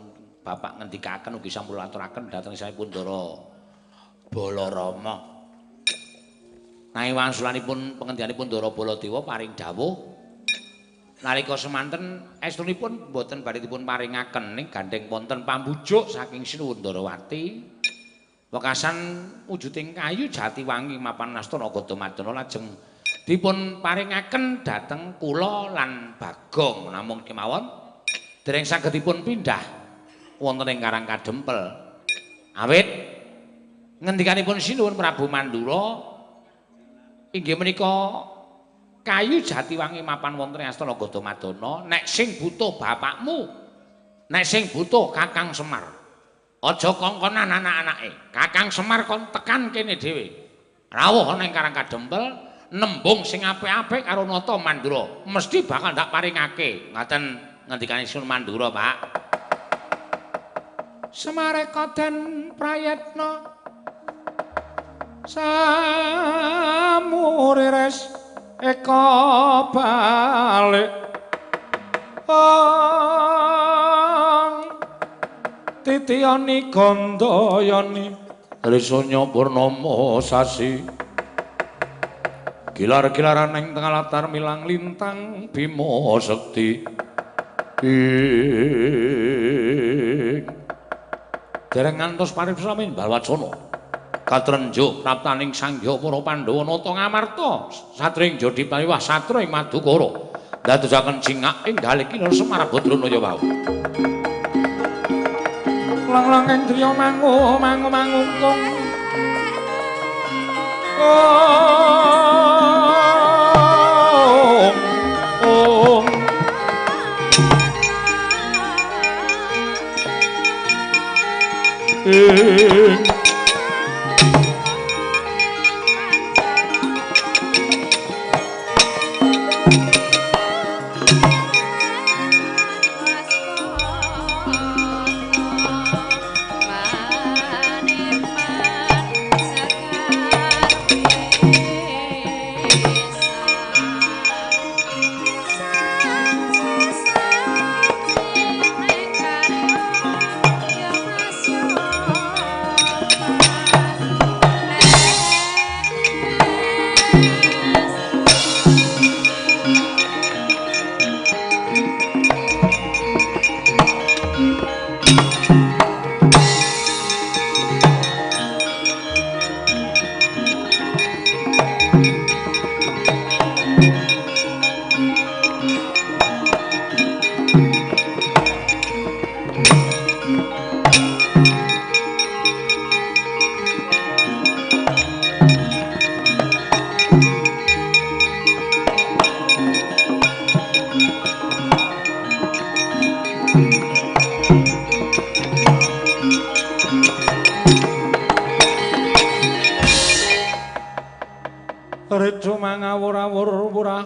Bapak ngendikaken ugi sampun aturaken dhateng saipun Ndara Balarama. Nanging wangsulanipun pengendikanipun Ndara Baladewa paring dawuh nalika semanten estunipun boten badhe dipun paringaken ning gandheng wonten pambujuk saking Sinuwun Ndarawati. Wekasan wujuding kayu jati wangi mapan astana Gadamadana lajeng dipun paringaken dhateng kula lan Bagong, namung kemawon dereng saged dipun pindhah wonten ing Karang Kadempel. Awit ngendikanipun Sinuwun Prabu Mandura inggih menika kayu jati wangi mapan wonten ing astana Gadamadana, nek sing butuh bapakmu, nek sing butuh Kakang Semar, aja kongkonan anak-anake. Kakang Semar kon tekan kene dhewe, rawuh ana ing Karang Kadempel, nembung sing apik-apik karo Nata Mandura, mesti bakal ndak paringake. Ngaten ngendikane Sinuwun Mandura, Pak. Semareka den prayetna samurires eka balik ong titiyani gandayani Risanya purnama sasi gilar-gilaran ing tengah latar milang lintang Bima Sekti. Ing dereng ngantos paripsamin balwacana katrenjo praptaning sangya para Pandhawa nata ngamarta satring jodi paniwah satra ing Madukara ndadosaken cingak ing dalih Kinara Semar Badranaya wau. Lang-lang ing driya mangu mangu mangungkung ong ong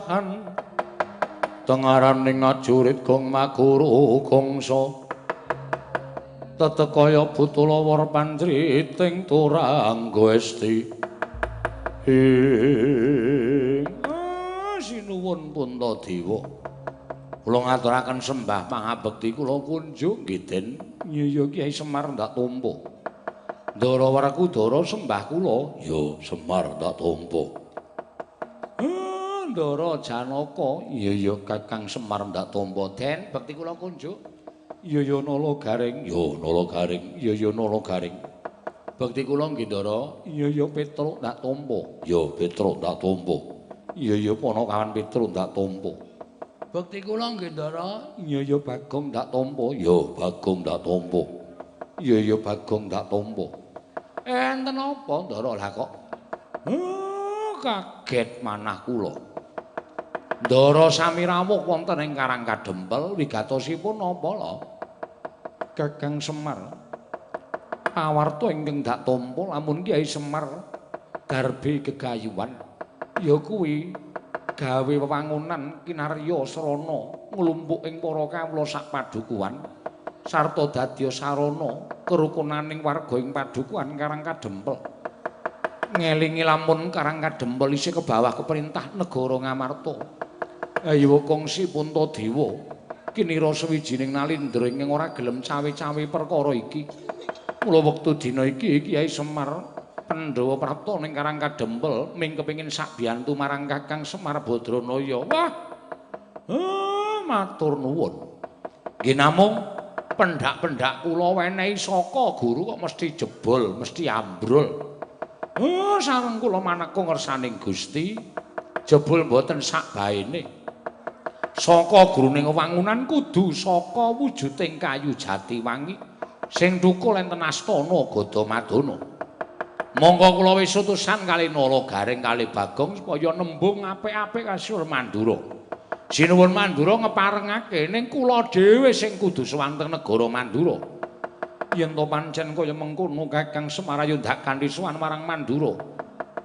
ing tengaraning ajurit gong maguru gongso tetekaya butulawar panjriting turangga esti. Ing sinuwun Puntadewa, kula ngaturaken sembah pangabekti kula kunjung nggih Den. Iya Kyai Semar ndak tampa. Ndara Werkudara sembah kula. Ya Semar ndak tampa. Ndara Janaka, iya iya Kakang Semar ndak tampa. Den bekti kula kunjuk. Iya iya Nala Garing, ya Nala Garing, iya iya Nala Garing. Bekti kula nggih Ndara, iya iya Petruk ndak tampa. Ya Petruk ndak tampa. Iya iya Panakawan Petruk ndak tampa. Bekti kula nggih Ndara, iya iya Bagong ndak tampa. Ya Bagong ndak tampa. Iya iya Bagong ndak tampa. Enten apa Ndara lah kok? Kaget manah kula. Ndara sami rawuh wonten ing Karang Kadempel wigatosipun napa lho? Kakang Semar. Pawarta ingkang dak tampa lamun Kyai Semar darbe gegayuhan ya kuwi Gawe wewangunan kinarya srana nglumpuk ing para kawula sak padukuhan sarta dadya sarana kerukunaning warga ing padukuhan Karang Kadempel. Ngelingi lamun Karang Kadempel isih kebawah keperintah negara Ngamarta. Ayo kongsi Puntadewa kinira sawijining nalindra ingkang ora gelem cawe-cawe perkara iki. Mula wektu dina iki Kyai Semar Pandhawa prapta ning Karang Kadempel ming kepengin sakbiyantu marang Kakang Semar Badranaya. Wah. Matur nuwun. Nggih namung pendak-pendak kula wenehi saka guru kok mesti jebol, mesti ambrol. Sareng kula maneka ngersaning Gusti, jebul mboten sak baene. Saka gurune wewangunan kudu saka wujuding kayu jati wangi sing thukul enten astana Gadamadana. Monggo kula wis utusan kali Nala Gareng kali Bagong supaya nembung apik-apik kasur Mandura. Sinuwun Mandura ngeparengake ning kula dhewe sing kudu sowan teng negara Mandura. Yen to pancen kaya mengkono Kakang Semar ayo ndak kanthi sowan marang Mandura.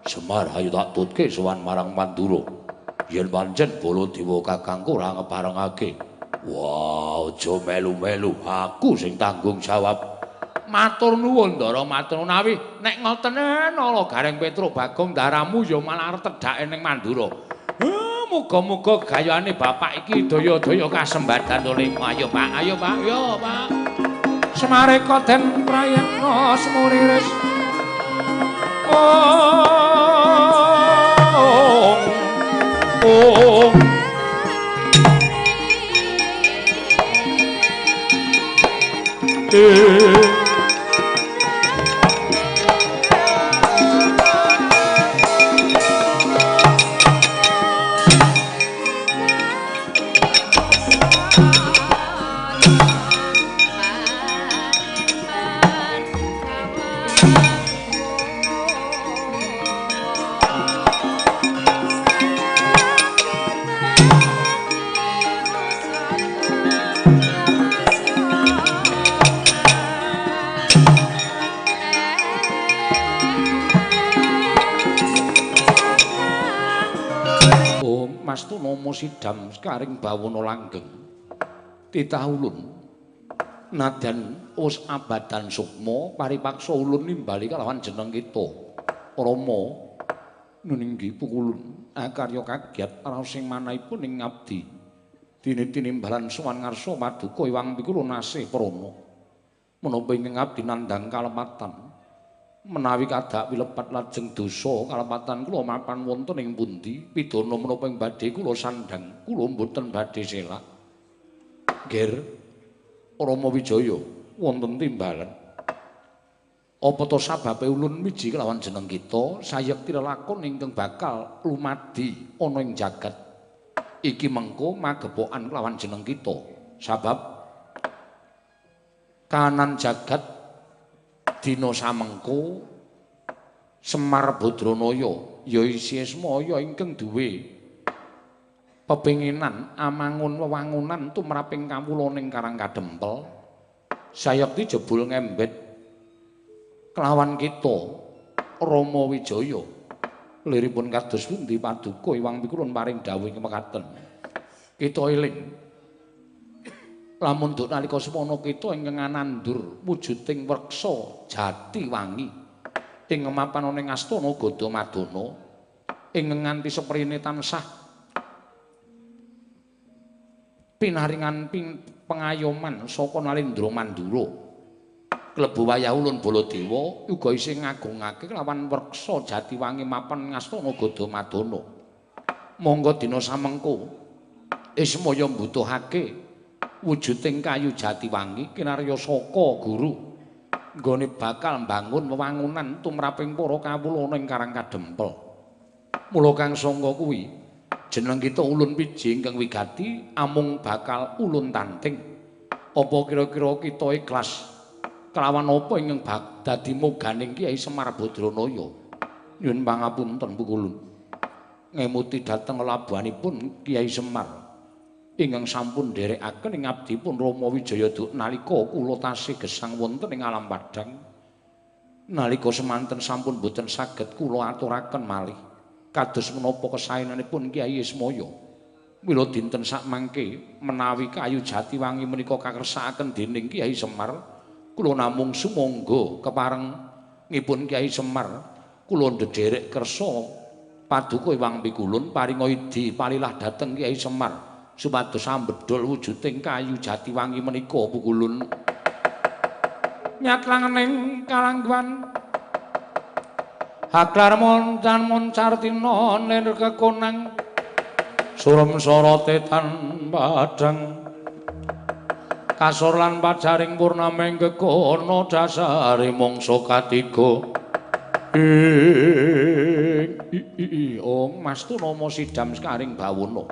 Semar ayo tak tutke sowan marang Mandura. Yen pancen Baladewa kakangku ora ngeparengake. Wah, aja melu-melu, aku sing tanggung jawab. Matur nuwun Ndara, matur nuwun. Nek ngoten Nala Gareng Petruk Bagong daramu ya malah arep tedhake ning Mandura. Muga-muga gayane bapak iki daya-daya kasembadan oleh. Ayo Pak, ayo Pak, yo Pak. Semareka den prayekna semuriris. Oh. Oh. Sidam sekaring bawana langgeng titah ulun nadyan wis abadan sukma paripaksa ulun nimbali kalawan jeneng kita Rama nuninggi pukulun akarya kagyat raos sing manahipun ing ngabdi dene tinimbalan sowan ngarsa paduka Iwang Pikulun asih prana menapa ingkang abdi nandhang kalepatan menawi kadak wilepat lajeng dosa kalepatan kula mapan wonten ing pundi pidana menapa ing badhe kula sandhang kula mboten badhe selak. Nger Rama Wijaya wonten timbalan apa to sababe ulun miji kelawan jeneng kita sayekti lelakon ingkang bakal lumadi ana ing jagat iki mengko magepokan kelawan jeneng kita sabab kanan jagat dina samengko Semar Badranaya ya isih Ismaya ingkang duwe pepenginan amangun wewangunan tumraping kawula ning Karang Kadempel sayekti jebul ngembet kelawan kita Rama Wijaya liripun kados pundi paduka Iwang Pikulun paring dawuh ing mekaten kita eling lamun duk nalika semana kita ingkang nandur wujuding wreksa jati wangi ing mapan ana ing astana Gadamadana ing nganti seprene tansah pinaringan pengayoman saka Nalendra Mandura klebu wayah ulun Baladewa uga isih ngagungake kelawan wreksa jati wangi mapan ing astana Gadamadana monggo dina samengko Ismaya mbutuhake wujuding kayu jati wangi kinarya saka guru nggone bakal mbangun wewangunan tumraping para kawula ana ing Karang Kadempel. Mula kang sangka kuwi jeneng kita ulun piji ingkang wigati amung bakal ulun tanting. Apa kira-kira kita ikhlas kelawan apa ingkang dadi moganing Kyai Semar Badranaya? Nyuwun pangapunten pukulun. Ngemuti dhateng labuhanipun Kyai Semar ingkang sampun nderekaken ing abdipun Rama Wijaya duk nalika kula tasih gesang wonten ing alam padhang. Nalika semanten sampun boten saged kula aturaken malih. Kados menapa kesaenanipun Kyai Ismaya. Mila dinten sakmangke menawi kayu Jatiwangi menika kakersakaken dening Kyai Semar, kula namung sumangga keparengipun Kyai Semar, kula ndederek kersa paduka Iwang Pikulun paringa idi palilah dhateng Kyai Semar supados ambedhol wujuding kayu Jatiwangi menika Pukulun. Nyat langening kalangguan haklar moncan moncartina lir kekonang surem sorote tan padhang kasor lan pajaring purnaming kekono dasare mangsa katiga. Ing Mas Tunama sidam sekaring bawana.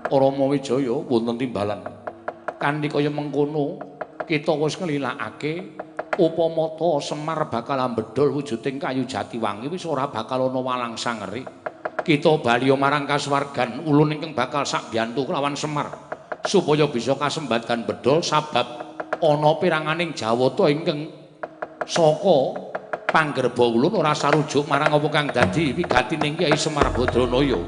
Rama Wijaya wonten timbalan. Kanthi kaya mengkono kita wis nglilakake upama ta Semar bakal ambedhol wujuding kayu Jatiwangi wis ora bakal ana walang sangeri. Kita bali marang kasuwargan ulun ingkang bakal sakbiyantu kelawan Semar supaya bisa kasembadan bedhol sabab ana piranganing jawata ingkang saka panggerba ulun ora sarujuk marang apa kang dadi wigatining Kyai Semar Badranaya.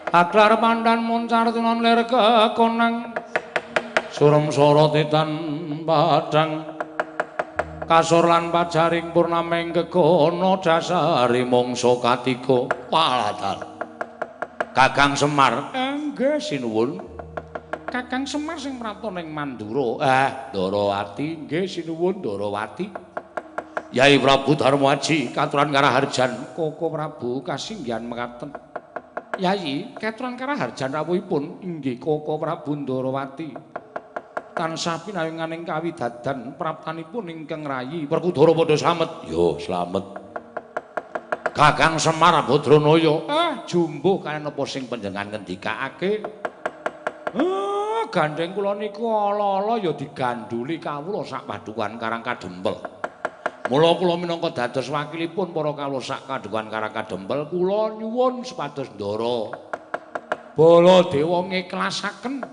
Aklar pandan moncar tunan lir kekonang surem sorote tan padhang kasor lan pajaring purnaming kekono dasare mangsa katiga. Waladal Kakang Semar nggih sinuwun. Kakang Semar sing mrata ning Mandura. Ndarawati nggih sinuwun Ndarawati. Yai Prabu Darmaji katuran Karaharjan. Koko Prabu kasinggihan mekaten. Yayi, katuran Karaharjan rawuhipun inggih Koko Prabu Ndarawati. Tansah pinayunganing kawidadan praptanipun ingkang rayi Werkudara padha slamet. Yo, slamet. Kakang Semar Badranaya. Jumbuh kaya napa sing panjenengan ngendikake? Gandeng kula niku ala-ala ya diganduli kawula sak padukuhan Karang Kadempel. Mula kula minangka dados wakilipun para kawula sak kadukuhan Karang Kadempel, kula nyuwun supados Ndara Baladewa ngiklasaken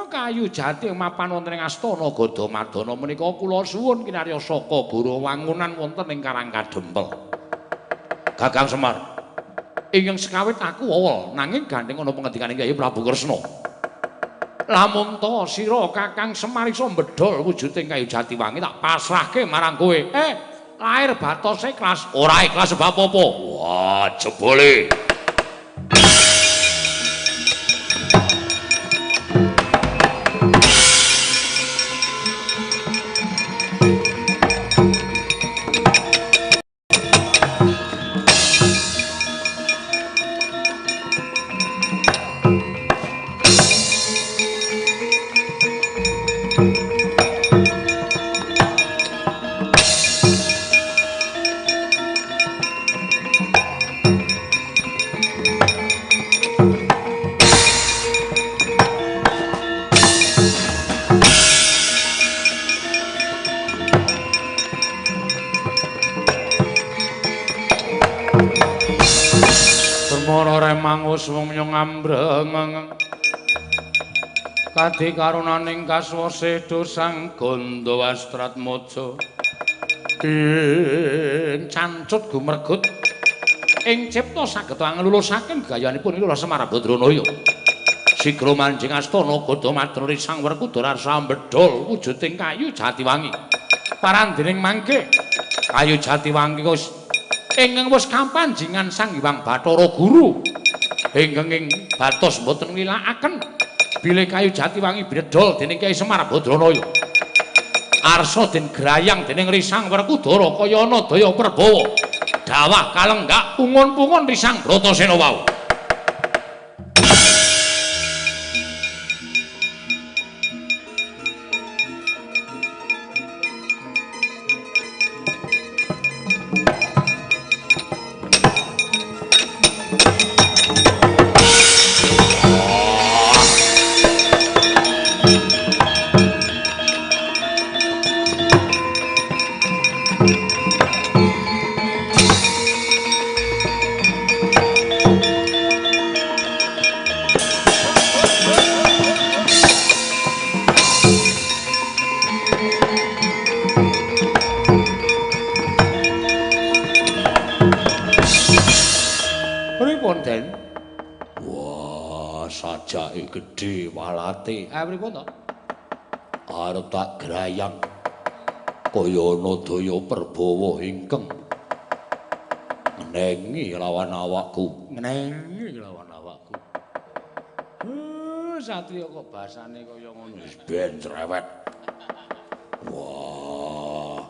kayu jati mapan wonten ing astana Gadamadana menika kula suwun kinarya saka guru wangunan wonten ing Karang Kadempel. Kakang Semar, ingkang sekawit aku wawol nanging gandeng ana pengendikane Kyai Prabu Kresna. Lamun ta sira Kakang Semar iso mbedhol wujuding kayu Jatiwangi tak pasrahke marang kowe. Lair batos ikhlas, ora ikhlas sebab apa? Wah, jebule. Remang usmung nyong ambreng Kadi karunaning kaswasa Sang Gandhawastratmaja. Ing cancut gumergut ing cipta saged anglulusaken gayanipun Lurah Semar Badranaya. Sigra manjing astana Gada Madra Sang Werkudara sambedhol wujuding kayu Jatiwangi. Parandening mangke kayu Jatiwangi wis ingkang wis kapanjingan Sang Hyang Bathara Guru ingkang ing batos boten nglilakaken bilih kayu Jatiwangi bredol dening Kyai Semar Badranaya. Arsa den grayang dening Risang Werkudara kaya ana daya perbawa. Dawah kalenggak pungun-pungun Risang Bratasena wau. Gedhe walate. Pripun to? Arep tak grayang kaya ana daya perbawa ingkang ngenengi lawan awakku. Ngenengi lawan awakku. Satriya kok basane kaya ngono. Wis ben cerewet. Wah,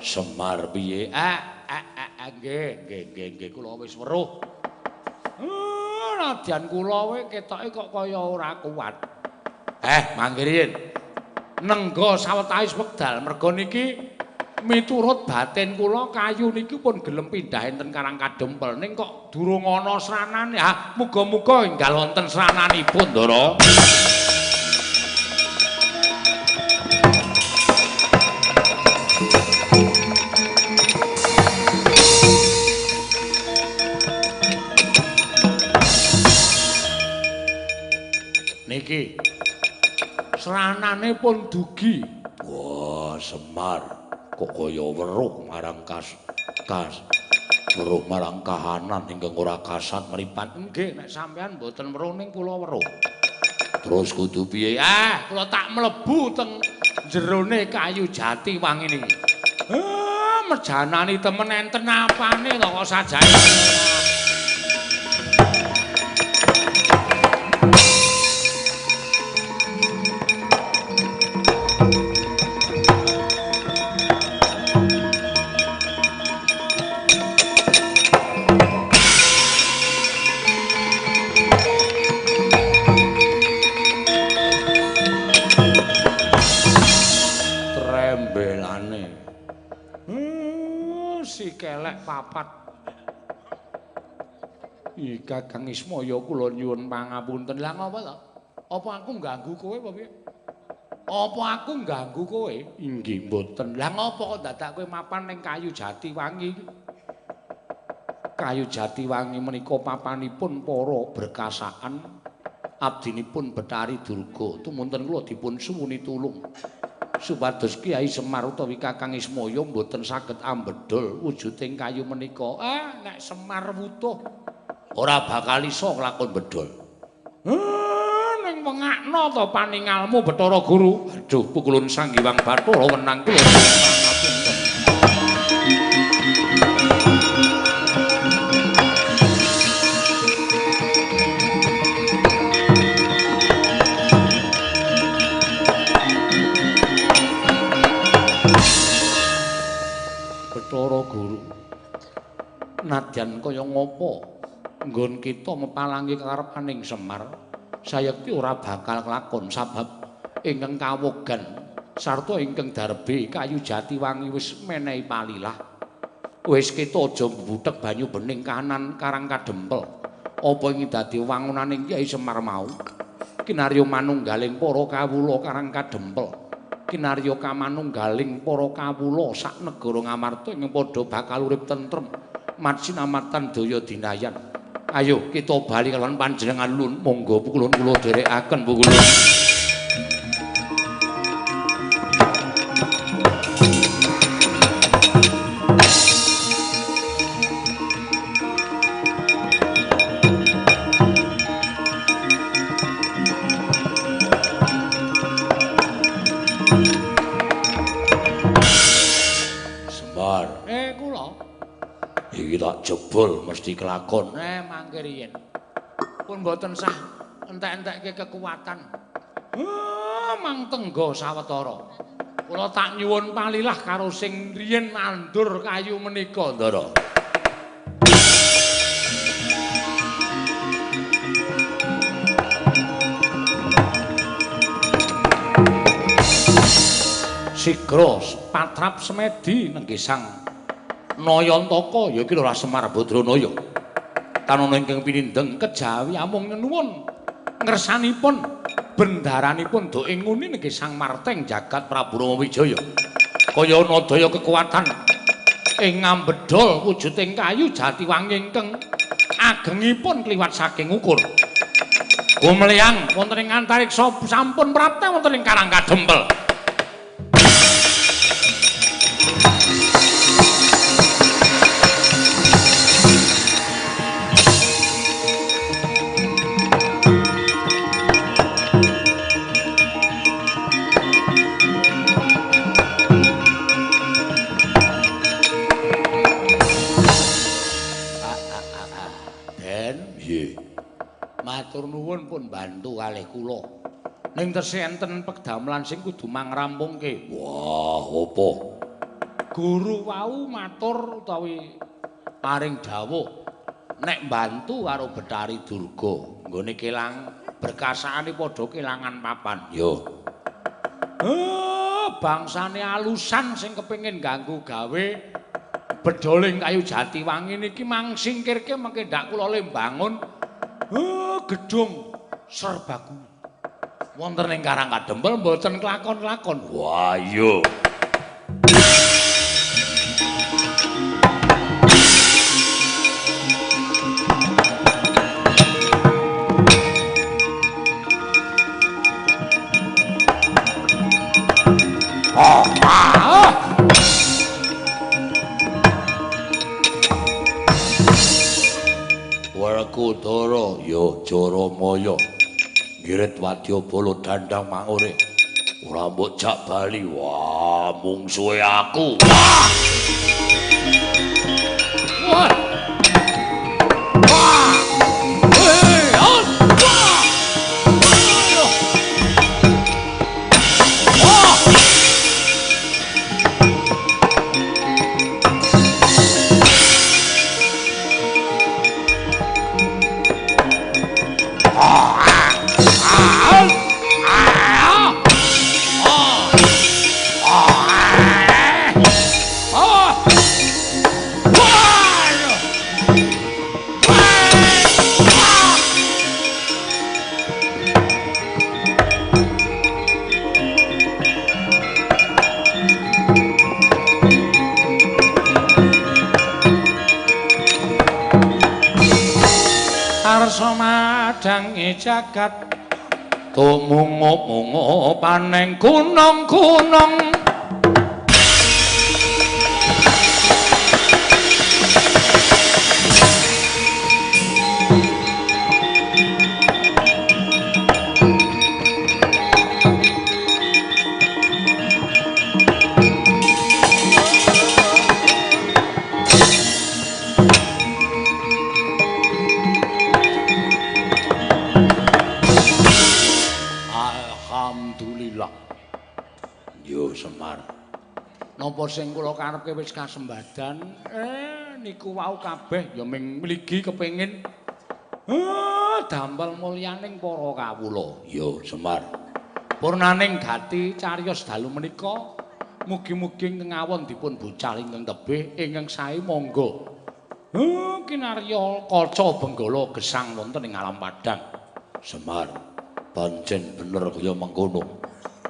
Semar piye? Nggih, nggih, nggih, nggih kula wis weruh. Nadyan kula kowe ketoke kok kaya ora kuat. Mangkiriyen. Nengga sawetawis wekdal merga niki miturut batin kula kayu niki pun gelem pindah enten Karang Kadempel ning kok durung ana sranane. Ha, muga-muga enggal wonten srananipun, Ndara. Niki sranane pun dugi. Wah, Semar kok kaya weruh marang kas weruh marang kahanan ingkang ora kasat mripat. Nggih, nek sampean mboten weruh ning kula weruh. Terus kudu piye? Kula tak mlebu teng jerone kayu jati wangi niki. Mejanani temen enten apane to kok sajae. Kelek papat. Iki Kakang Ismaya kula nyuwun pangapunten. Lah ngapa to? Apa aku ngganggu kowe apa piye? Apa aku ngganggu kowe? Inggih mboten. Lah ngapa kok dadak kowe mapan ning kayu jati wangi? Kayu jati wangi menika papanipun para berkasaan abdinipun Bathari Durga. Tumunten kula dipun suwuni tulung supados Kyai Semar utawi Kakang Ismaya mboten saged ambedhol wujuding kayu menika. Nek Semar wutuh ora bakal iso nglakon bedhol. Ning wengakno to paningalmu Bathara Guru. Aduh, pukulun Sang Hyang Bathara wenang kula pangapunten. Bathara Guru, nadyan kaya ngapa nggon kita mepalangi kekarepaning Semar, sayekti ora bakal kelakon sabab ingkang kawogan sarta ingkang darbe kayu jati wangi wis menehi palilah. Wis kita aja mbuthek banyu bening kahanan Karang Kadempel. Apa ing dadi wangunaning Kyai Semar mau? Kinarya manunggaling para kawula Karang Kadempel. Kinarya kamanunggaling para kawula sak negara Ngamarta ingkang padha bakal urip tentrem matsinamatan daya dinayan. Ayo kita bali kalawan panjenengan lun, monggo pukulun kula dherekaken pukulun. Semar. Kula. Iki tak jebul mesti kelakon. Mangke riyin. Pun mboten sah entek-entekke kekuatan. Mang tenggo sawetara. Kula tak nyuwun palilah karo sing riyin nandur kayu menika, Ndara. Sigra patrap semedi nenggih Sang Nayantaka ya iki Lurah Semar Badranaya. Tanana ingkang pinindheng kejawi amung nyuwun ngersanipun bendaranipun doke nguni nenggih Sang Marteng jagat Prabu Rama Wijaya. Kaya nadaya kekuatan ing ngambedol wujuding kayu jatiwangi ingkang agengipun kliwat saking ukur. Gumleyang wonten ing antariksa sampun prapta wonten ing Karang Kadempel. Matur nuwun pun bantu kalih kula. Ning tesih enten pedamelan sing kudu mangrampungke. Wah, apa? Guru wau matur utawi paring dawuh nek bantu karo Bathari Durga nggone kelang berkasane padha kelangan papan. Yo. Bangsane alusan sing kepengin ganggu gawe bedoling kayu jatiwangi niki mang singkirke mengke ndak kula le mbangun gedung serbaguna wonten ing Karang Kadempel mboten kelakon-lakon. Wah, iya. Werkudara ya Jaramaya ngirit wadyabala dandang mangure ora mbok jak bali. Wah, mungsuhe aku. Wah. Wah. Wah. Madange jagat tumungup-mungup paneng gunung-gunung. Semar. Napa sing kula karepke wis kasembadan? Niku wau kabeh ya ming mligi kepengin damel mulyaning para kawula. Ya Semar. Purnaning gati cariyos dalu menika mugi-mugi ngawon dipun bucal ingkang tebih ingkang sae monggo. Kinarya kaca benggala gesang wonten ing alam padhang. Semar, pancen bener kaya mengkono.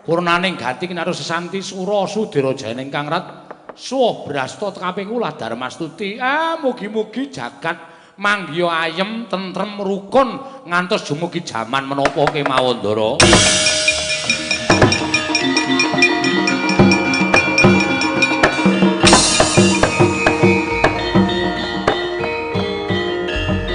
Purnaning gati kinarya sesanti sura sudira jayane ingkang rat suwa brasta kaping ulah darmastuti. Mugi-mugi jagat manggiya ayem tentrem rukun ngantos dumugi jaman menapa kemawon, Ndara.